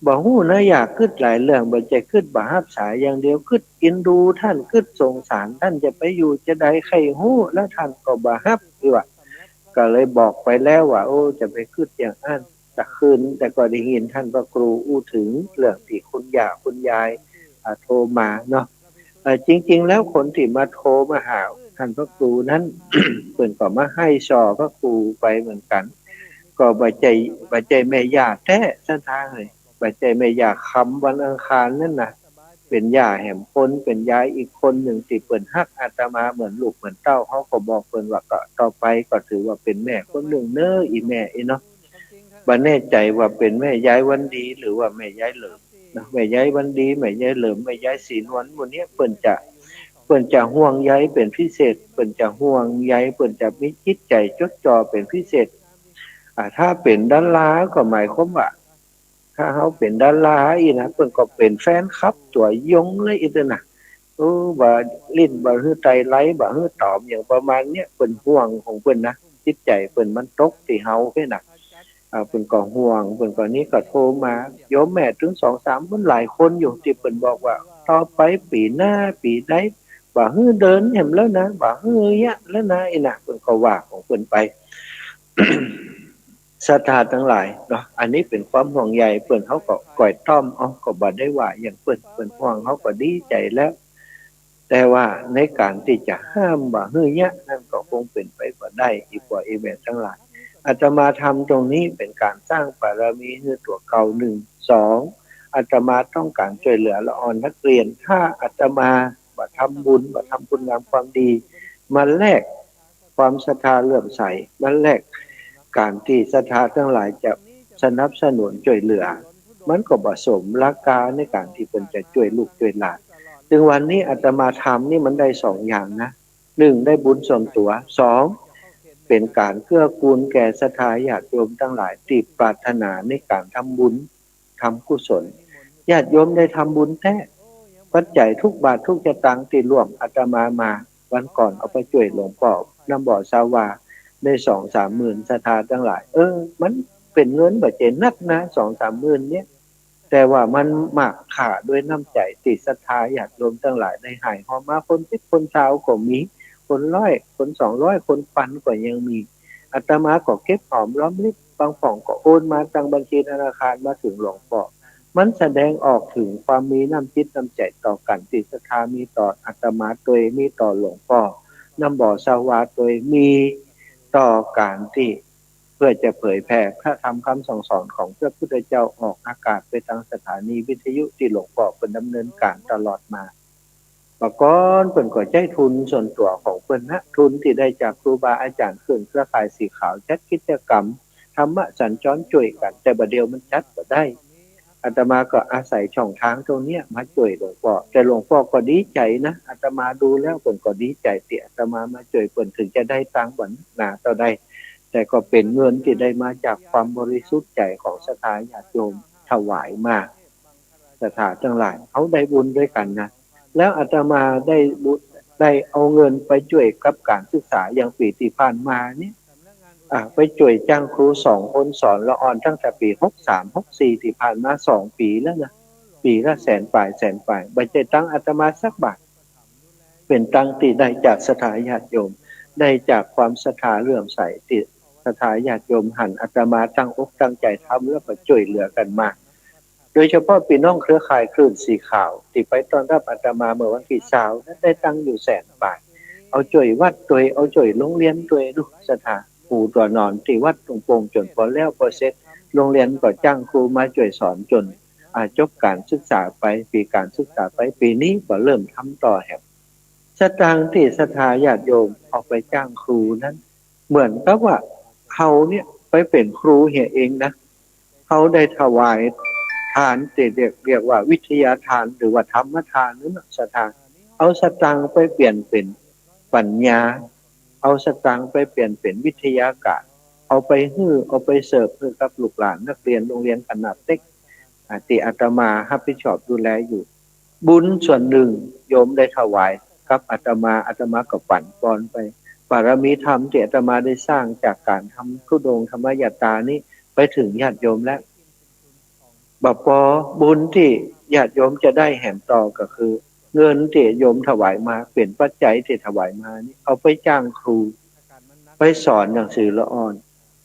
บ่ฮู้นะ อย่ากึ๊ดหลายเรื่อง บ่ใจ้กึ๊ดบ่าฮับสายอย่างเดียว กึ๊ดเอ็นดูต้าน กึ๊ดสงสารต้าน จะไปอยู่จะใดใค่ฮู้ แล้วต้านก็บ่าฮับ คือว่า ก็เลยบอกไปแล้วว่า โอ้ จะไปกึ๊ดอย่างอั้น ตะคืน แต่ก็ได้ยินต้านพระครูอู้เถิงเรื่องตี้คุณย่าคุณยาย อ่า โทรมาเนาะ เอ่อ จริงๆ แล้วคนตี้มาโทรมาหาต้านพระครูนั้น เปิ้นก็มาไห้ส่อพระครูไปเหมือนกั๋น ก็บ่ใจ้ บ่ใจ้แม่ย่าแต๊ ศรัทธาเอ๋ย บ่ใจ้แม่ย่าคำวันอังคารนั้นน่ะ เป๋นย่าแหมคน เป๋นยายอีกคนนึ่งตี้เปิ้นฮักอาตมาเหมือนลูกเหมือนเต้า เฮาก็บอกเปิ้นว่า ก็ต่อไปก็ถือว่าเป๋นแม่คนนึ่งเน้อ อี่แม่อี้เนาะ บ่แน่ใจ๋ว่าเป๋นแม่ยายวันดีหรือว่าแม่ยายเหลิมนะ แม่ยายวันดี แม่ยายเหลิม แม่ยายศรีนวล หมู่เนี้ยเปิ้นจะ เปิ้นจะห่วงใยเป๋นพิเศษ เปิ้นจะห่วงใย เปิ้นจะมีจิตใจ๋จดจ่อเป๋นพิเศษ อ่า ถ้าเป๋นดาราก็หมายความว่า ถ้าเฮาเป๋นดาราอี้นะ เปิ้นก็เป๋นแฟนคลับตัวยงเลยอี้เต๊อะนะ เออ บ่าลิ้นบ่าหื้อไตไล บ่าหื้อต๋อม อย่างประมาณเนี้ย เปิ้นห่วงของเปิ้นนะ จิตใจ๋เปิ้นมันตกตี้เฮาเพ่นะ อ่า เปิ้นก็ห่วง เปิ้นก็นี่ก็โทรมา โยมแม่ตึงสองสามคน หลายคนอยู่ตี้เปิ้นบอกว่า ต่อไปปี๋หน้าปี๋ใด บ่าหื้อเดินแหมแล้วนะ บ่าหื้อเยียะแล้วนะ อี้นะ เปิ้นก็ว่าของเปิ้นไป ศรัทธาตังหลายเนาะ อันนี้เป๋นความห่วงใยเปิ้น เฮาก็ก้อยต้อมเอา ก็บ่ได้ว่าหยังเปิ้น เปิ้นห่วงเฮาก็ดีใจ๋แล้ว แต่ว่าในก๋านตี้จะห้ามบ่าหื้อเยียะนั้นก็คงเป๋นไปบ่ได้ อี่ปัวอี่แม่ตังหลาย อาตมาทำตรงนี้เป๋นก๋านสร้างบารมีหื้อตั๋วเก่า นึ่ง สอง อาตมาต้องก๋านจ้วยเหลือละอ่อนนักเรียน ถ้าอาตมาบ่าทำบุญ บ่าทำคุณงามความดี มาแลก ความศรัทธาเลื่อมใส มาแลกก๋านตี้ศรัทธาตังหลายจะสนับสนุนจ้วยเหลือ มันก็บ่สมราคาในก๋านตี้เปิ้นจะจ้วยลูกจ้วยหลาน ซึ่งวันนี้อาตมาทำนี่มันได้สองอย่างนะ นึ่ง ได้บุญส่วนตั๋ว สอง เป๋นก๋านเกื้อกูลแก่ศรัทธาญาติโยมตังหลายตี้ปรารถนาในก๋านทำบุญ ทำกุศล ญาติโยมได้ทำบุญแต๊ ปัจจัยทุกบาททุกสตางค์ตี้ร่วมอาตมามา วันก่อนเอาไปจ้วยหลวงป้อน้ำบ่อซาวา ได้สองสามหมื่น ศรัทธาตังหลาย เออ มันเป๋นเงินบ่ใจ้นักนะ สองสามหมื่นเนี่ย แต่ว่ามันมากค่าด้วยน้ำใจ๋ตี้ศรัทธาญาติโยมตังหลายได้หายหอมมา คนสิบคนซาวก็มี คนร้อย คนสองร้อย คนปันก็ยังมี อาตมาก็เก็บหอมรอมริบ บางพ่องก็โอนมาตังบัญชีธนาคารมาเถิงหลวงป้อ มันแสดงออกเถิงความมีน้ำจิตน้ำใจ๋ต่อกั๋นตี้ศรัทธามีต่ออาตมาตวย มีต่อหลวงป้อน้ำบ่อซาวาตวย มีต่อก๋านตี้เพื่อจะเผยแผ่พระธรรมคำสั่งสอนของพระพุทธเจ้าออกอากาศไปตางสถานีวิทยุตี้หลวงป้อเปิ้นดำเนินก๋านตลอดมา เมื่อก่อนเปิ้นก็ใจ๊ทุนส่วนตั๋วของเปิ้นนะ ทุนตี้ได้จากครูบาอาจ๋ารย์เครือข่ายสีขาวจัดกิจกรรมธรรมสัญจรจ้วยกั๋น แต่บ่าเดี่ยวมันจัดบ่ได้ อาตมาก็อาศัยช่องตางตรงเนี้ยมาจ้วยหลวงป้อ แต่หลวงป้อก็ดีใจ๋นะ อาตมาดูแล้วเปิ้นก็ดีใจ๋ตี้อาตมามาจ้วยเปิ้น เถิงจะได้ตางบ่าหนาเต้าใด แต่ก็เป๋นเงินตี้ได้มาจากความบริสุทธิ์ใจ๋ของศรัทธาญาติโยมถวายมา ศรัทธาตังหลาย เฮาได้บุญด้วยกั๋นนะ แล้วอาตมาได้บุญ ได้เอาเงินไปจ้วยกับก๋านศึกษา อย่างปี๋ตี้ผ่านมาเนี่ย อ่ะ ไปจ้วยจ้างครูสองคนสอนละอ่อนตั้งแต่ปี๋หกสาม หกสี่ ตี้ผ่านมาสองปี๋แล้วนะ ปี๋ละแสนป๋าย แสนป๋าย บ่ใจ้ตังอาตมาสักบาท เป๋นตังตี้ได้จากศรัทธาญาติโยม ได้จากความศรัทธาเลื่อมใสตี้ศรัทธาญาติโยมหันอาตมาตั้งอกตั้งใจ๋ทำ แล้วก็จ้วยเหลือกั๋นมา โดยเฉพาะปี้น้องเครือข่ายคลื่นสีขาวตี้ไปต้อนรับอาตมาเมื่อวันตี้ซาวนั้น ได้ตังอยู่แสนป๋าย เอาจ้วยวัดตวย เอาจ้วยโฮงเฮียนตวย ดูศรัทธา ปูตั๋วหนอนตี้วัดตุงโป่งจ๋นปอแล้วปอเสร็จ โฮงเฮียนก็จ้างครูมาจ้วยสอนจ๋น อ่า จบก๋านศึกษาไป ปี๋ก๋านศึกษาไป ปี๋นี้ก็เริ่มทำต่อแหม สตางค์ตี้ศรัทธาญาติโยมเอาไปจ้างครูนั้น เหมือนกับว่าเฮาเนี่ยไปเป๋นครูเหียเองนะ เฮาได้ถวายทานตี้เรียก เรียกว่าวิทยาทาน หรือว่าธรรมทานนั้นนะ ศรัทธา เอาสตางค์ไปเปลี่ยนเป๋น ปั๋ญญา เอาสตางค์ไปเปลี่ยนเป๋นวิทยาการ เอาไปหื้อ เอาไปเสิร์ฟหื้อกับลูกหลานนักเรียนโฮงเฮียนขนาดเล็ก อ่า ตี้อาตมาฮับผิดชอบดูแลอยู่ บุญส่วนนึ่งโยมได้ถวายกับอาตมา อาตมาก็ปั๋นปอนไป บารมีธรรมตี้อาตมาได้สร้างจากก๋านทำธุดงค์ธรรมยาตรานี้ไปเถิงญาติโยมแล้ว บ่ปอ บุญตี้ญาติโยมจะได้แหมต่อก็คือ เงินตี้โยมถวายมา เป๋นปัจจัยตี้ถวายมานี้ เอาไปจ้างครู ไปสอนหนังสือละอ่อน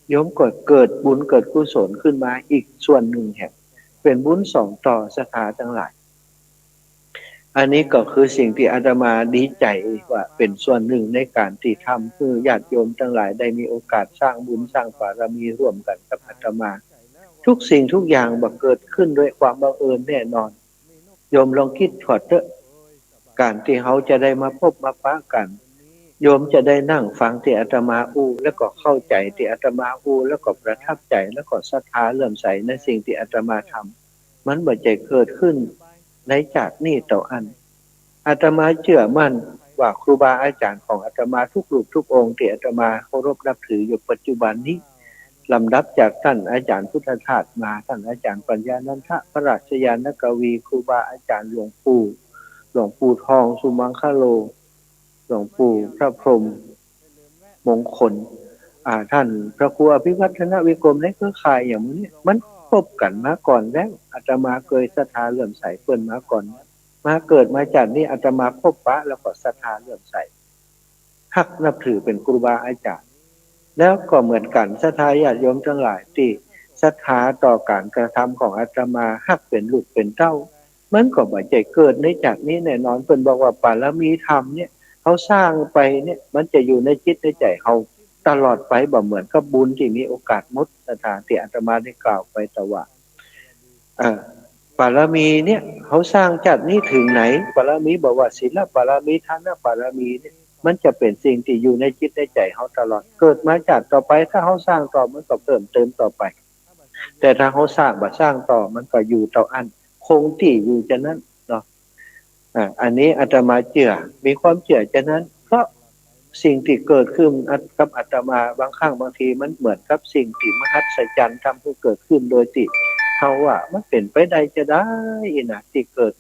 โยมก็เกิดบุญเกิดกุศลขึ้นมาอีกส่วนนึ่งแหม เป๋นบุญสองต่อศรัทธาตังหลาย อันนี้ก็คือสิ่งตี้อาตมาดีใจ๋ว่าเป๋นส่วนนึ่งในก๋านตี้ทำหื้อญาติโยมตังหลายได้มีโอกาสสร้างบุญสร้างบารมีร่วมกั๋นกับอาตมา ทุกสิ่งทุกอย่างบ่เกิดขึ้นด้วยความบังเอิญแน่นอน โยมลองกึ๊ดถอดเต๊อะ ก๋านตี้เฮาจะได้มาพบมาปะกั๋น โยมจะได้นั่งฟังตี้อาตมาอู้ แล้วก็เข้าใจ๋ตี้อาตมาอู้ แล้วก็ประทับใจ๋ แล้วก็ศรัทธาเลื่อมใสในสิ่งตี้อาตมาทำ มันบ่ใจ้เกิดขึ้นในจาตินี้เต้าอั้น อาตมาเจื้อมั่นว่าครูบาอาจ๋ารย์ของอาตมาทุกรูปทุกองค์ตี้อาตมาเคารพนับถืออยู่ปัจจุบันนี้ ลำดับจากต้านอาจ๋ารย์พุทธทาสมา ต้านอาจ๋ารย์ปัญญานันทะ พระราชญาณกวี ครูบาอาจ๋ารย์หลวงปู่ หลวงปู่ทอง สุมังคโล หลวงปู่พระพรหมมงคล อ่า ต้านพระครูอภิวัฒนวิกรม ในเครือข่ายอย่างหมู่นี้ มันพบกั๋นมาก่อนแล้ว อาตมาเกยศรัทธาเลื่อมใสเปิ้นมาก่อน มาเกิดมาจาตินี้ อาตมาพบปะแล้วก็ศรัทธาเลื่อมใส ฮักนับถือเป๋นครูบาอาจ๋ารย์ แล้วก็เหมือนกั๋น ศรัทธาญาติโยมตังหลายตี้ศรัทธาต่อก๋านกระทำของอาตมา ฮักเป๋นลูกเป๋นเต้า มันก็บ่ใจ้เกิดในจาตินี้แน่นอน เปิ้นบอกว่าบารมีธรรมเนี่ย เฮาสร้างไปเนี่ย มันจะอยู่ในจิตในใจ๋เฮาตลอดไป บ่เหมือนกับบุญตี้มีโอกาสหมด ศรัทธาตี้อาตมาได้กล่าวไปตะวาด เอ่อ บารมีเนี่ย เฮาสร้างจาตินี้เถิงไหน บารมี บ่ว่าศีลบารมี ทานบารมีเนี่ย มันจะเป๋นสิ่งตี้อยู่ในจิตในใจ๋เฮาตลอด เกิดมาจาติต่อไป ถ้าเฮาสร้างต่อ มันก็เพิ่มเติมต่อไป แต่ถ้าเฮาสร้าง บ่สร้างต่อ มันก็อยู่เต้าอั้น คงตี้อยู่จานั้นเนาะ อ่า อันนี้อาตมาเจื้อ มีความเจื้อจานั้น เพราะสิ่งตี้เกิดขึ้นกับอาตมา บางครั้งบางทีมันเหมือนกับสิ่งตี้มหัศจรรย์ ทำหื้อเกิดขึ้นโดยตี้เฮาว่ามันเป๋นไปได้จาใดนะ ตี้เกิด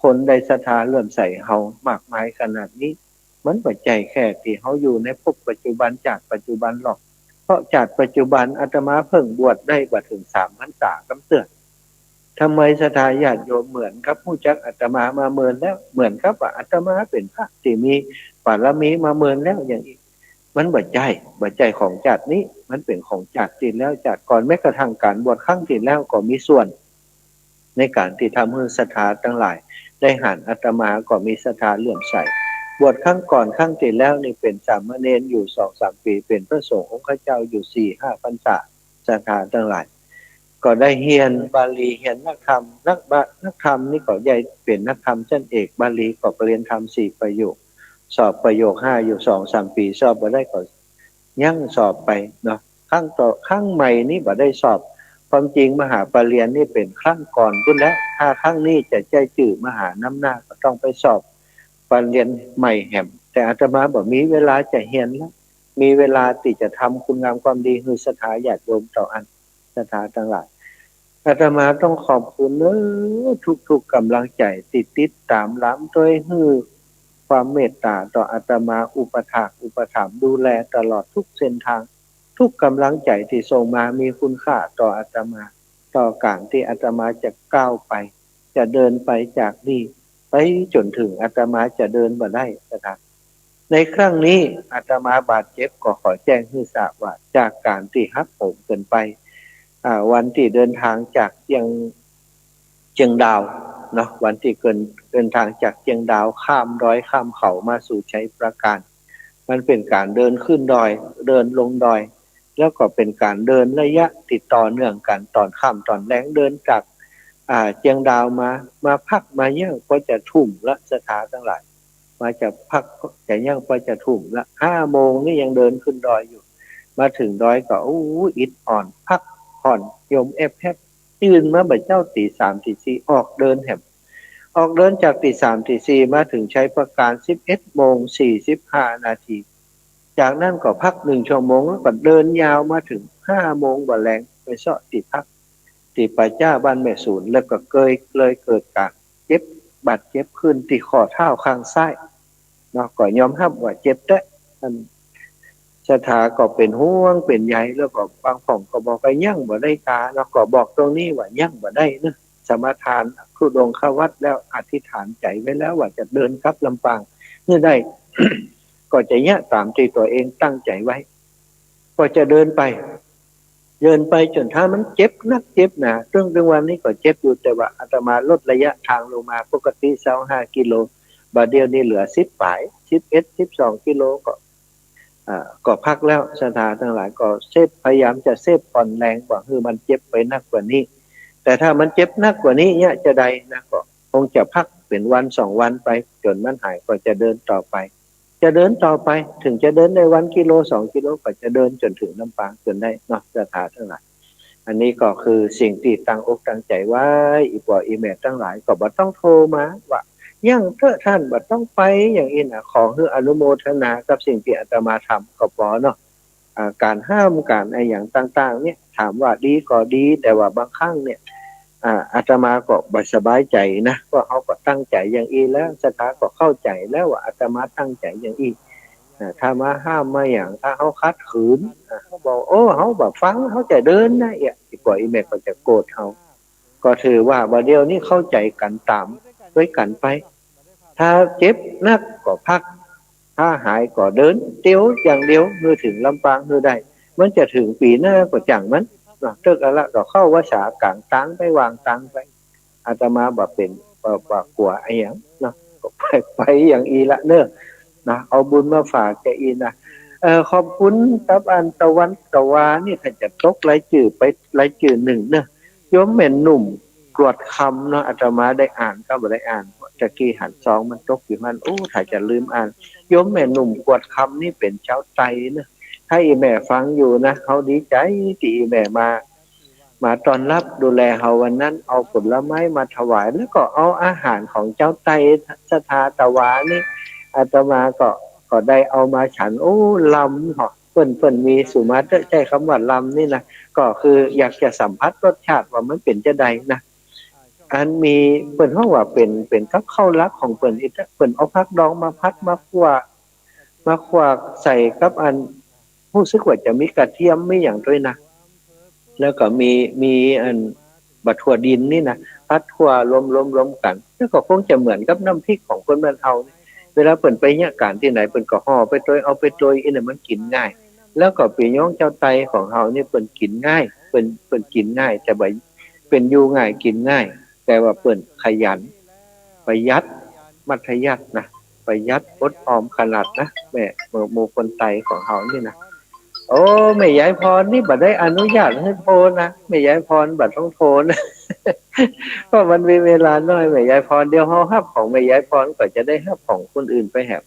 คนได้ศรัทธาเลื่อมใสเฮามากมายขนาดนี้ มันบ่ใจ้แค่ตี้เฮาอยู่ในภพปัจจุบัน จาติปัจจุบันหรอก เพราะจาติปัจจุบันอาตมาเพิ่งบวชได้บ่เถิงสามพรรษากำเตื้อ ทำไมศรัทธาญาติโยมเหมือนกับฮู้จักอาตมามาเมินแล้ว เหมือนกับว่าอาตมาเป๋นพระตี้มีบารมีมาเมินแล้วอย่างอี้ มันบ่ใจ้ บ่ใจ้ของจาตินี้ มันเป๋นของจาติตี้แล้ว จาติก่อน แม้กระทั่งก๋านบวชครั้งตี้แล้วก็มีส่วน ในก๋านตี้ทำหื้อศรัทธาตังหลายได้หันอาตมาก็มีศรัทธาเลื่อมใส บวชครั้งก่อนครั้งตี้แล้วนี่เป๋นสามเณรอยู่สองสามปี๋ เป๋นพระสงฆ์องค์เจ้าอยู่สี่ห้าพรรษา ศรัทธาตังหลาย ก็ได้เฮียนบาลี เฮียนนักธรรม นักบา นักธรรมนี่ก็ได้เป๋นนักธรรมชั้นเอก บาลีก็ปริญญาธรรมสี่ประโยค สอบประโยคห้าอยู่สองสามปี๋ สอบบ่ได้ก็ ยั้งสอบไปเนาะ ครั้งต่อ ครั้งใหม่นี้บ่ได้สอบ ความจริงมหาปริญญานี่เป๋นครั้งก่อนปู้นแหละ ถ้าครั้งนี้จะใจ๊จื้อมหาน้ำหน้าก็ต้องไปสอบปริญญาใหม่แหม แต่อาตมาบ่มีเวลาจะเฮียนแล้ว มีเวลาตี้จะทำคุณงามความดีหื้อศรัทธาญาติโยมเต้าอั้น ศรัทธาตังหลาย อาตมาต้องขอบคุณเน้อ ทุกๆ ก๋ำลังใจ๋ตี้ติดต๋ามหลามตวย หื้อความเมตต๋าต่ออาตมา อุปถากอุปถัมภ์ดูแลตลอดทุกเส้นทาง ทุกก๋ำลังใจ๋ตี้ส่งมามีคุณค่าต่ออาตมา ต่อก๋านตี้อาตมาจะก้าวไป จะเดินไปจากนี่ ไปจ๋นเถิงอาตมาจะเดินบ่ได้นะครับ ในครั้งนี้อาตมาบาดเจ็บ ก็ขอแจ้งหื้อทราบว่า จากก๋านตี้หักโหมเกิ๋นไป อ่า วันตี้เดินทางจากเจียง เจียงดาวเนาะ วันตี้เกิน เดินทางจากเจียงดาวข้ามดอยข้ามเขามาสู่ชัยปราการ มันเป๋นก๋านเดินขึ้นดอย เดินลงดอย แล้วก็เป๋นก๋านเดินระยะตี้ต่อเนื่องกั๋น ต๋อนค่ำต๋อนแลง เดินจาก อ่า เจียงดาวมา มาพักมายั้งก็จะทุ่มละ ศรัทธาตังหลาย มาจะพักจะยั้งก็จะทุ่มละ ห้าโมงนี่ยังเดินขึ้นดอยอยู่ มาเถิงดอยก็ อู้ อิดอ่อน พักผ่อน ยมแอบแฮบ ตื่นมาบ่าเจ๊าตี๋สามตี๋สี่ ออกเดินแหม ออกเดินจากตีสามตีสี่มาเถิงชัยปราการสิบเอ็ดโมงสี่สิบห้านาที จากนั้นก็พักหนึ่งชั่วโมง แล้วก็เดินยาวมาเถิงห้าโมงบ่าแลง ไปเซาะตี้พักตี้ป่าจ๊าบ้านแม่สูน แล้วก็เกย เลยเกิดก๋านเจ็บ บาดเจ็บขึ้นตี้ข้อเท้าข้างซ้ายเนาะ ก็ยอมฮับว่าเจ็บแต๊ อันศรัทธาก็เป๋นห่วงเป๋นใย แล้วก็บางพ่องก็บอกว่ายังบ่ได้ก๋าเนาะ ก็บอกตรงนี้ว่ายังบ่ได้เนาะ สมาทานธุดงควัตรแล้ว อธิษฐานใจ๋ไว้แล้วว่าจะเดินกลับลำปางหื้อได้ ก็จะเยียะต๋ามตี้ตั๋วเองตั้งใจ๋ไว้ ก็จะเดินไป เดินไปจ๋นถ้ามันเจ็บนักเจ็บหนา ตึง ตึงวันนี้ก็เจ็บอยู่ แต่ว่าอาตมาลดระยะทางลงมา ปกติซาวห้ากิโล บ่าเดี่ยวนี้เหลือสิบป๋าย สิบเอ็ด สิบสองกิโล ก็ อ่า ก็พักแล้ว ศรัทธาตังหลาย ก็เซฟ พยายามจะเซฟผ่อนแรง บ่หื้อมันเจ็บไปนักกว่านี้ แต่ถ้ามันเจ็บนักกว่านี้เยียะจะใดนะ ก็คงจะพักเป๋นวันสองวันไป จ๋นมันหายก็จะเดินต่อไป จะเดินต่อไป เถิงจะเดินได้วันกิโลสองกิโล ก็จะเดินจ๋นเถิงลำปางจ๋นได้เนาะ ศรัทธาตังหลาย อันนี้ก็คือสิ่งตี้ตั้งอกตั้งใจ๋ไว้ อี่ป้ออี่แม่ตังหลาย ก็บ่ต้องโทรมาว่า ยังเต๊อะต้าน บ่ต้องไป อย่างอี้นะ ขอหื้ออนุโมทนากับสิ่งตี้อาตมาทำก็ปอเนาะ อ่า ก๋านห้ามก๋านอะหยังต่างๆ เนี่ย ถามว่าดีก็ดี แต่ว่าบางครั้งเนี่ย อ่า อาตมาก็บ่สบายใจ๋นะ เพราะเฮาก็ตั้งใจ๋อย่างอี้แล้ว ศรัทธาก็เข้าใจ๋แล้วว่าอาตมาตั้งใจ๋อย่างอี้ อ่า ถ้ามาห้ามมาหยัง ถ้าเฮาขัดขืน อ่า เฮาบอก โอ้ เฮาบ่ฟัง เฮาจะเดินนะ เอี้ย อี่ป้ออี่แม่ก็จะโกรธเฮา ก็ถือว่าบ่าเดี่ยวนี้เข้าใจ๋กั๋นต๋ามตวยกั๋นไป ถ้าเจ็บนักก็พัก ถ้าหายก็เดินเตียวอย่างเดียว หื้อเถิงลำปางหื้อได้ มันจะเถิงปี๋หน้าก็จ่างมันเนาะ เถิกเอาละ ก็เข้าวัสสากางตางไป วางตางไป อาตมาบ่เป๋น บ่ บ่กั๋วอะหยังเนาะ ก็ไป ไปอย่างอี้ละเน่อ นะ เอาบุญมาฝากแก่อี้นะ เอ่อ ขอบคุณกับอันตะวันตะวานี่ ถ้าจะตกรายจื้อไปรายจื้อนึ่งเน่อ โยมแม่หนุ่มกรวดคำเนาะ อาตมาได้อ่านก็บ่ได้อ่าน ตะกี้หันซองมันตกอยู่หั้น โอ้ ถ้าจะลืมอ่าน โยมแม่หนุ่มกรวดคำนี่เป๋นจาวไตเนาะ ถ้าอี่แม่ฟังอยู่นะ เฮาดีใจ๋ตี้อี่แม่มา มาต้อนรับดูแลเฮาวันนั้น เอาผลไม้มาถวาย แล้วก็เอาอาหารของจาวไตศรัทธาตะวานี่ อาตมาก็ ก็ได้เอามาฉัน โอ้ ลำเหาะ เปิ้น เปิ้นมีสุมาเต๊อะ ใจ๊กำว่าลำนี่นะ ก็คืออยากจะสัมผัสรสชาติว่ามันเป๋นจาใดนะ อันมี เปิ้นฮ้องว่าเป๋น เป๋นกับข้าวหลากของเปิ้นอี้เต๊อะ เปิ้นเอาผักดองมาผัดมาคั่ว มาคั่วใส่กับอัน ฮู้สึกว่าจะมีกระเทียมมีหยังตวยนะ แล้วก็มี มีอัน บ่าถั่วดินนี่นะ ผัดคั่วรวมๆๆ กั๋น แล้วก็คงจะเหมือนกับน้ำพริกของคนบ้านเฮานี่ เวลาเปิ้นไปเยียะก๋านตี้ไหน เปิ้นก็ห่อไปตวย เอาไปตวย อี้นะ มันกิ๋นง่าย แล้วก็ปี้น้องจาวไตของเฮานี่ เปิ้นกิ๋นง่าย เปิ้น เปิ้นกิ๋นง่าย แต่บ่า เปิ้นอยู่ง่ายกิ๋นง่าย แต่ว่าเปิ้นขยัน ประหยัด มัธยัสถ์นะ ประหยัดอดออมขนาดนะ แม่ หมู่ หมู่คนไตของเฮานี่นะ โอ้ แม่ยายพรนี่บ่ได้อนุญาตหื้อโทรนะ แม่ยายพรบ่ต้องโทรนะ เพราะมันมีเวลาน้อย แม่ยายพร เดี๋ยวเฮาฮับของแม่ยายพรก็จะได้ฮับของคนอื่นไปแหม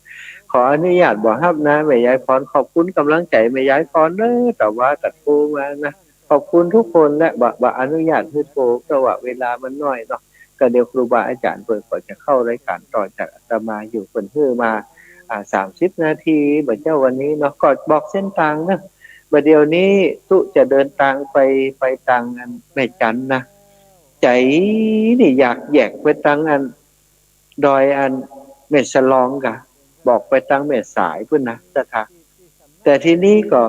ขออนุญาตบ่ฮับนะ แม่ยายพร ขอบคุณก๋ำลังใจ๋แม่ยายพรเน่อ ตะวาก็โทรมานะ ขอบคุณทุกคนและ บ่ บ่อนุญาตหื้อโทร เพราะว่าเวลามันน้อยเนาะ ก็เดี๋ยวครูบาอาจ๋ารย์เปิ้นก็จะเข้ารายก๋านต่อจากอาตมาอยู่ เปิ้นหื้อมา อ่า สามสิบนาที บ่าเจ้าวันนี้เนาะ ก็บอกเส้นตางเนาะ บ่าเดี่ยวนี้ตุ๊จะเดินตางไป ไปตางอันแม่จันนะ ใจ๋นี่อยากแยกไปตางอัน ดอยอันแม่สลองกา บอกไปตางแม่สายปู้นนะ ศรัทธา แต่ทีนี้ก็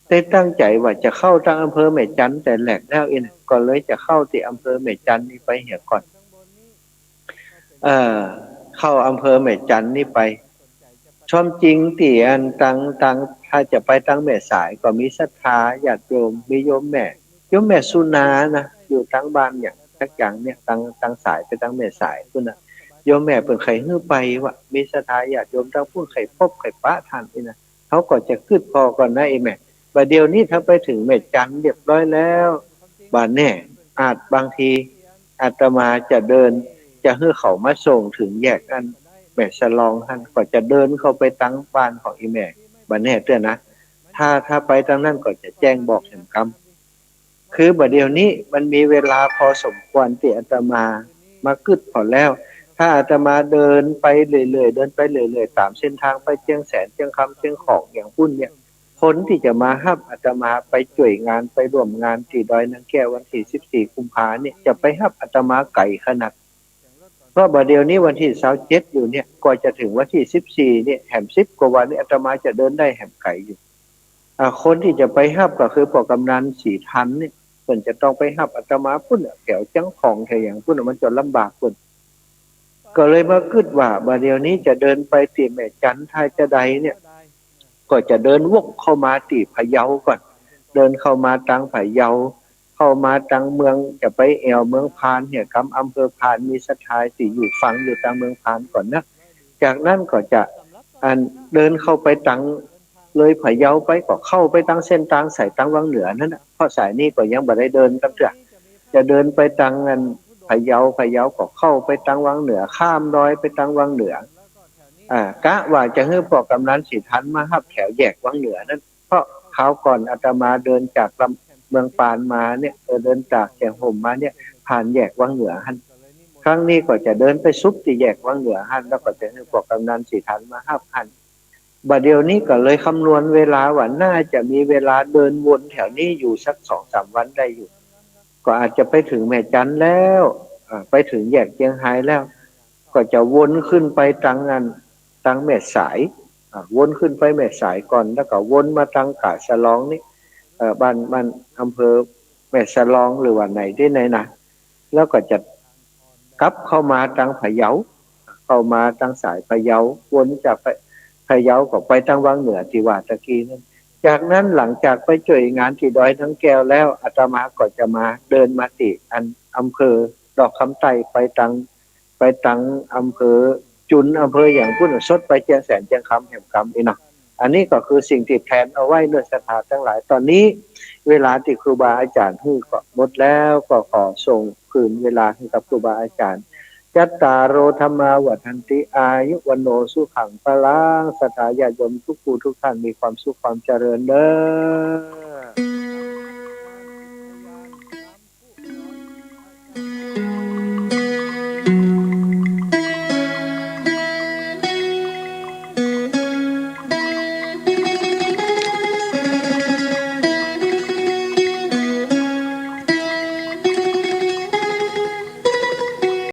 ได้ตั้งใจ๋ว่าจะเข้าตางอำเภอแม่จันแต่แรกแล้วอี้นะ ก็เลยจะเข้าตี้อำเภอแม่จันนี่ไปเหียก่อน เอ่อ เข้าอำเภอแม่จันนี่ไป ความจริงตี้อันตาง ตาง ถ้าจะไปตางแม่สายก็มีศรัทธาญาติโยม มีโยมแม่ โยมแม่สุนานะ อยู่ตางบ้านหยังสักอย่างเนี่ย ตาง ตางสายไปตางแม่สายปู้นนะ โยมแม่เปิ้นใค่หื้อไปว่า มีศรัทธาญาติโยมตางปู้นใค่พบใค่ปะต้านอี้นะ เฮาก็จะกึ๊ดผ่อก่อนนะ อี้แม่ บ่าเดี่ยวนี้ถ้าไปเถิงแม่จันเรียบร้อยแล้ว บ่าแน่ อาจบางทีอาตมาจะเดิน จะหื้อเขามาส่งเถิงแยกอันแม่สลองหั้น ก็จะเดินเข้าไปตางบ้านของอี้แม่ บ่าแน่เตื้อนะ ถ้า ถ้าไปตางนั้นก็จะแจ้งบอกแหมกำ คือบ่าเดี่ยวนี้มันมีเวลาพอสมควรตี้อาตมา มากึ๊ดผ่อแล้ว ถ้าอาตมาเดินไปเรื่อยๆ เดินไปเรื่อยๆ ต๋ามเส้นตางไปเจียงแสน เจียงคำ เจียงของ อย่างปุ้นเนี่ย คนตี้จะมาฮับอาตมาไปจ้วยงาน ไปร่วมงานตี้ดอยนางแก้ววันตี้สิบสี่กุมภาเนี่ย จะไปฮับอาตมาไก๋ขนาด เพราะบ่าเดี่ยวนี้วันตี้ซาวเจ็ดอยู่เนี่ย ก่อจะเถิงวันตี้สิบสี่เนี่ย แหมสิบกว่าวันเนี่ย อาตมาจะเดินได้แหมไก๋อยู่ อ่า คนตี้จะไปฮับก็คือป้อกำนันศรีทันเนี่ย เปิ้นจะต้องไปฮับอาตมาปุ้นน่ะ แถวเจียงของ แถวหยังปุ้นน่ะ มันจะลำบากปุ้น ก็เลยมากึ๊ดว่า บ่าเดี่ยวนี้จะเดินไปตี้แม่จันทน์ถ้าจะใดเนี่ย ก็จะเดินวกเข้ามาตี้พะเยาก่อน เดินเข้ามาตางพะเยา เข้ามาตางเมือง จะไปแอ่วเมืองพานเนี่ย กำอำเภอพาน มีศรัทธาตี้อยู่ฝังอยู่ตางเมืองพานก่อนนะ จากนั้นก็จะ อัน เดินเข้าไปตาง เลยพะเยาไป ก็เข้าไปตางเส้นตางสายตางวังเหนือนั้นน่ะ เพราะสายนี้ก็ยังบ่ได้เดินกั๋นเตื้อ จะเดินไปตางอันพะเยา พะเยาก็เข้าไปตางวังเหนือ ข้ามดอยไปตางวังเหนือ อ่า กะว่าจะหื้อป้อกำนันศรีทันมาฮับแถวแยกวังเหนือนั้น เพราะคราวก่อนอาตมาเดินจากลำ เมืองปานมาเนี่ย เออ เดินจากแจ้ห่มมาเนี่ย ผ่านแยกวังเหนือหั้น ครั้งนี้ก็จะเดินไปสุดตี้แยกวังเหนือหั้น แล้วก็จะหื้อป้อกำนันศรีทันมาฮับหั้น บ่าเดี่ยวนี้ก็เลยคำนวณเวลาว่า น่าจะมีเวลาเดินวนแถวนี้อยู่สักสองสามวันได้อยู่ ก็อาจจะไปเถิงแม่จันทน์แล้ว อ่า ไปเถิงแยกเจียงฮายแล้ว ก็จะวนขึ้นไปตางอัน ตางแม่สาย อ่า วนขึ้นไปแม่สายก่อน แล้วก็วนมาตางกาดสะลองนี่ เอ่อ บ้าน บ้านอำเภอแม่สะลองหรือว่าไหนตี้ไหนนะ แล้วก็จะกลับเข้ามาตางพะเยา เข้ามาตางสายพะเยา วนจากพะ พะเยาก็ไปตางวังเหนือตี้ว่าตะกี้นั้น จากนั้นหลังจากไปจ้วยงานตี้ดอยนางแก้วแล้ว อาตมาก็จะมาเดินมาตี้อันอำเภอดอกคำใต้ไปตาง ไปตางอำเภอจุน อำเภอหยังปุ้นน่ะ สดไปเจียงแสน เจียงคำ แหมกำอี้เนาะ อันนี้ก็คือสิ่งตี้แพลนเอาไว้เนาะ ศรัทธาตังหลาย ต๋อนนี้เวลาตี้ครูบาอาจ๋ารย์หื้อก็หมดแล้ว ก็ขอส่งคืนเวลาหื้อกับครูบาอาจ๋ารย์ จัตตาโร ธัมมา วัฑฒันติ อายุ วัณโณ สุขัง พะลัง ศรัทธาญาติโยมกู้ๆ ทุกท่านมีความสุขความเจริญเด้อ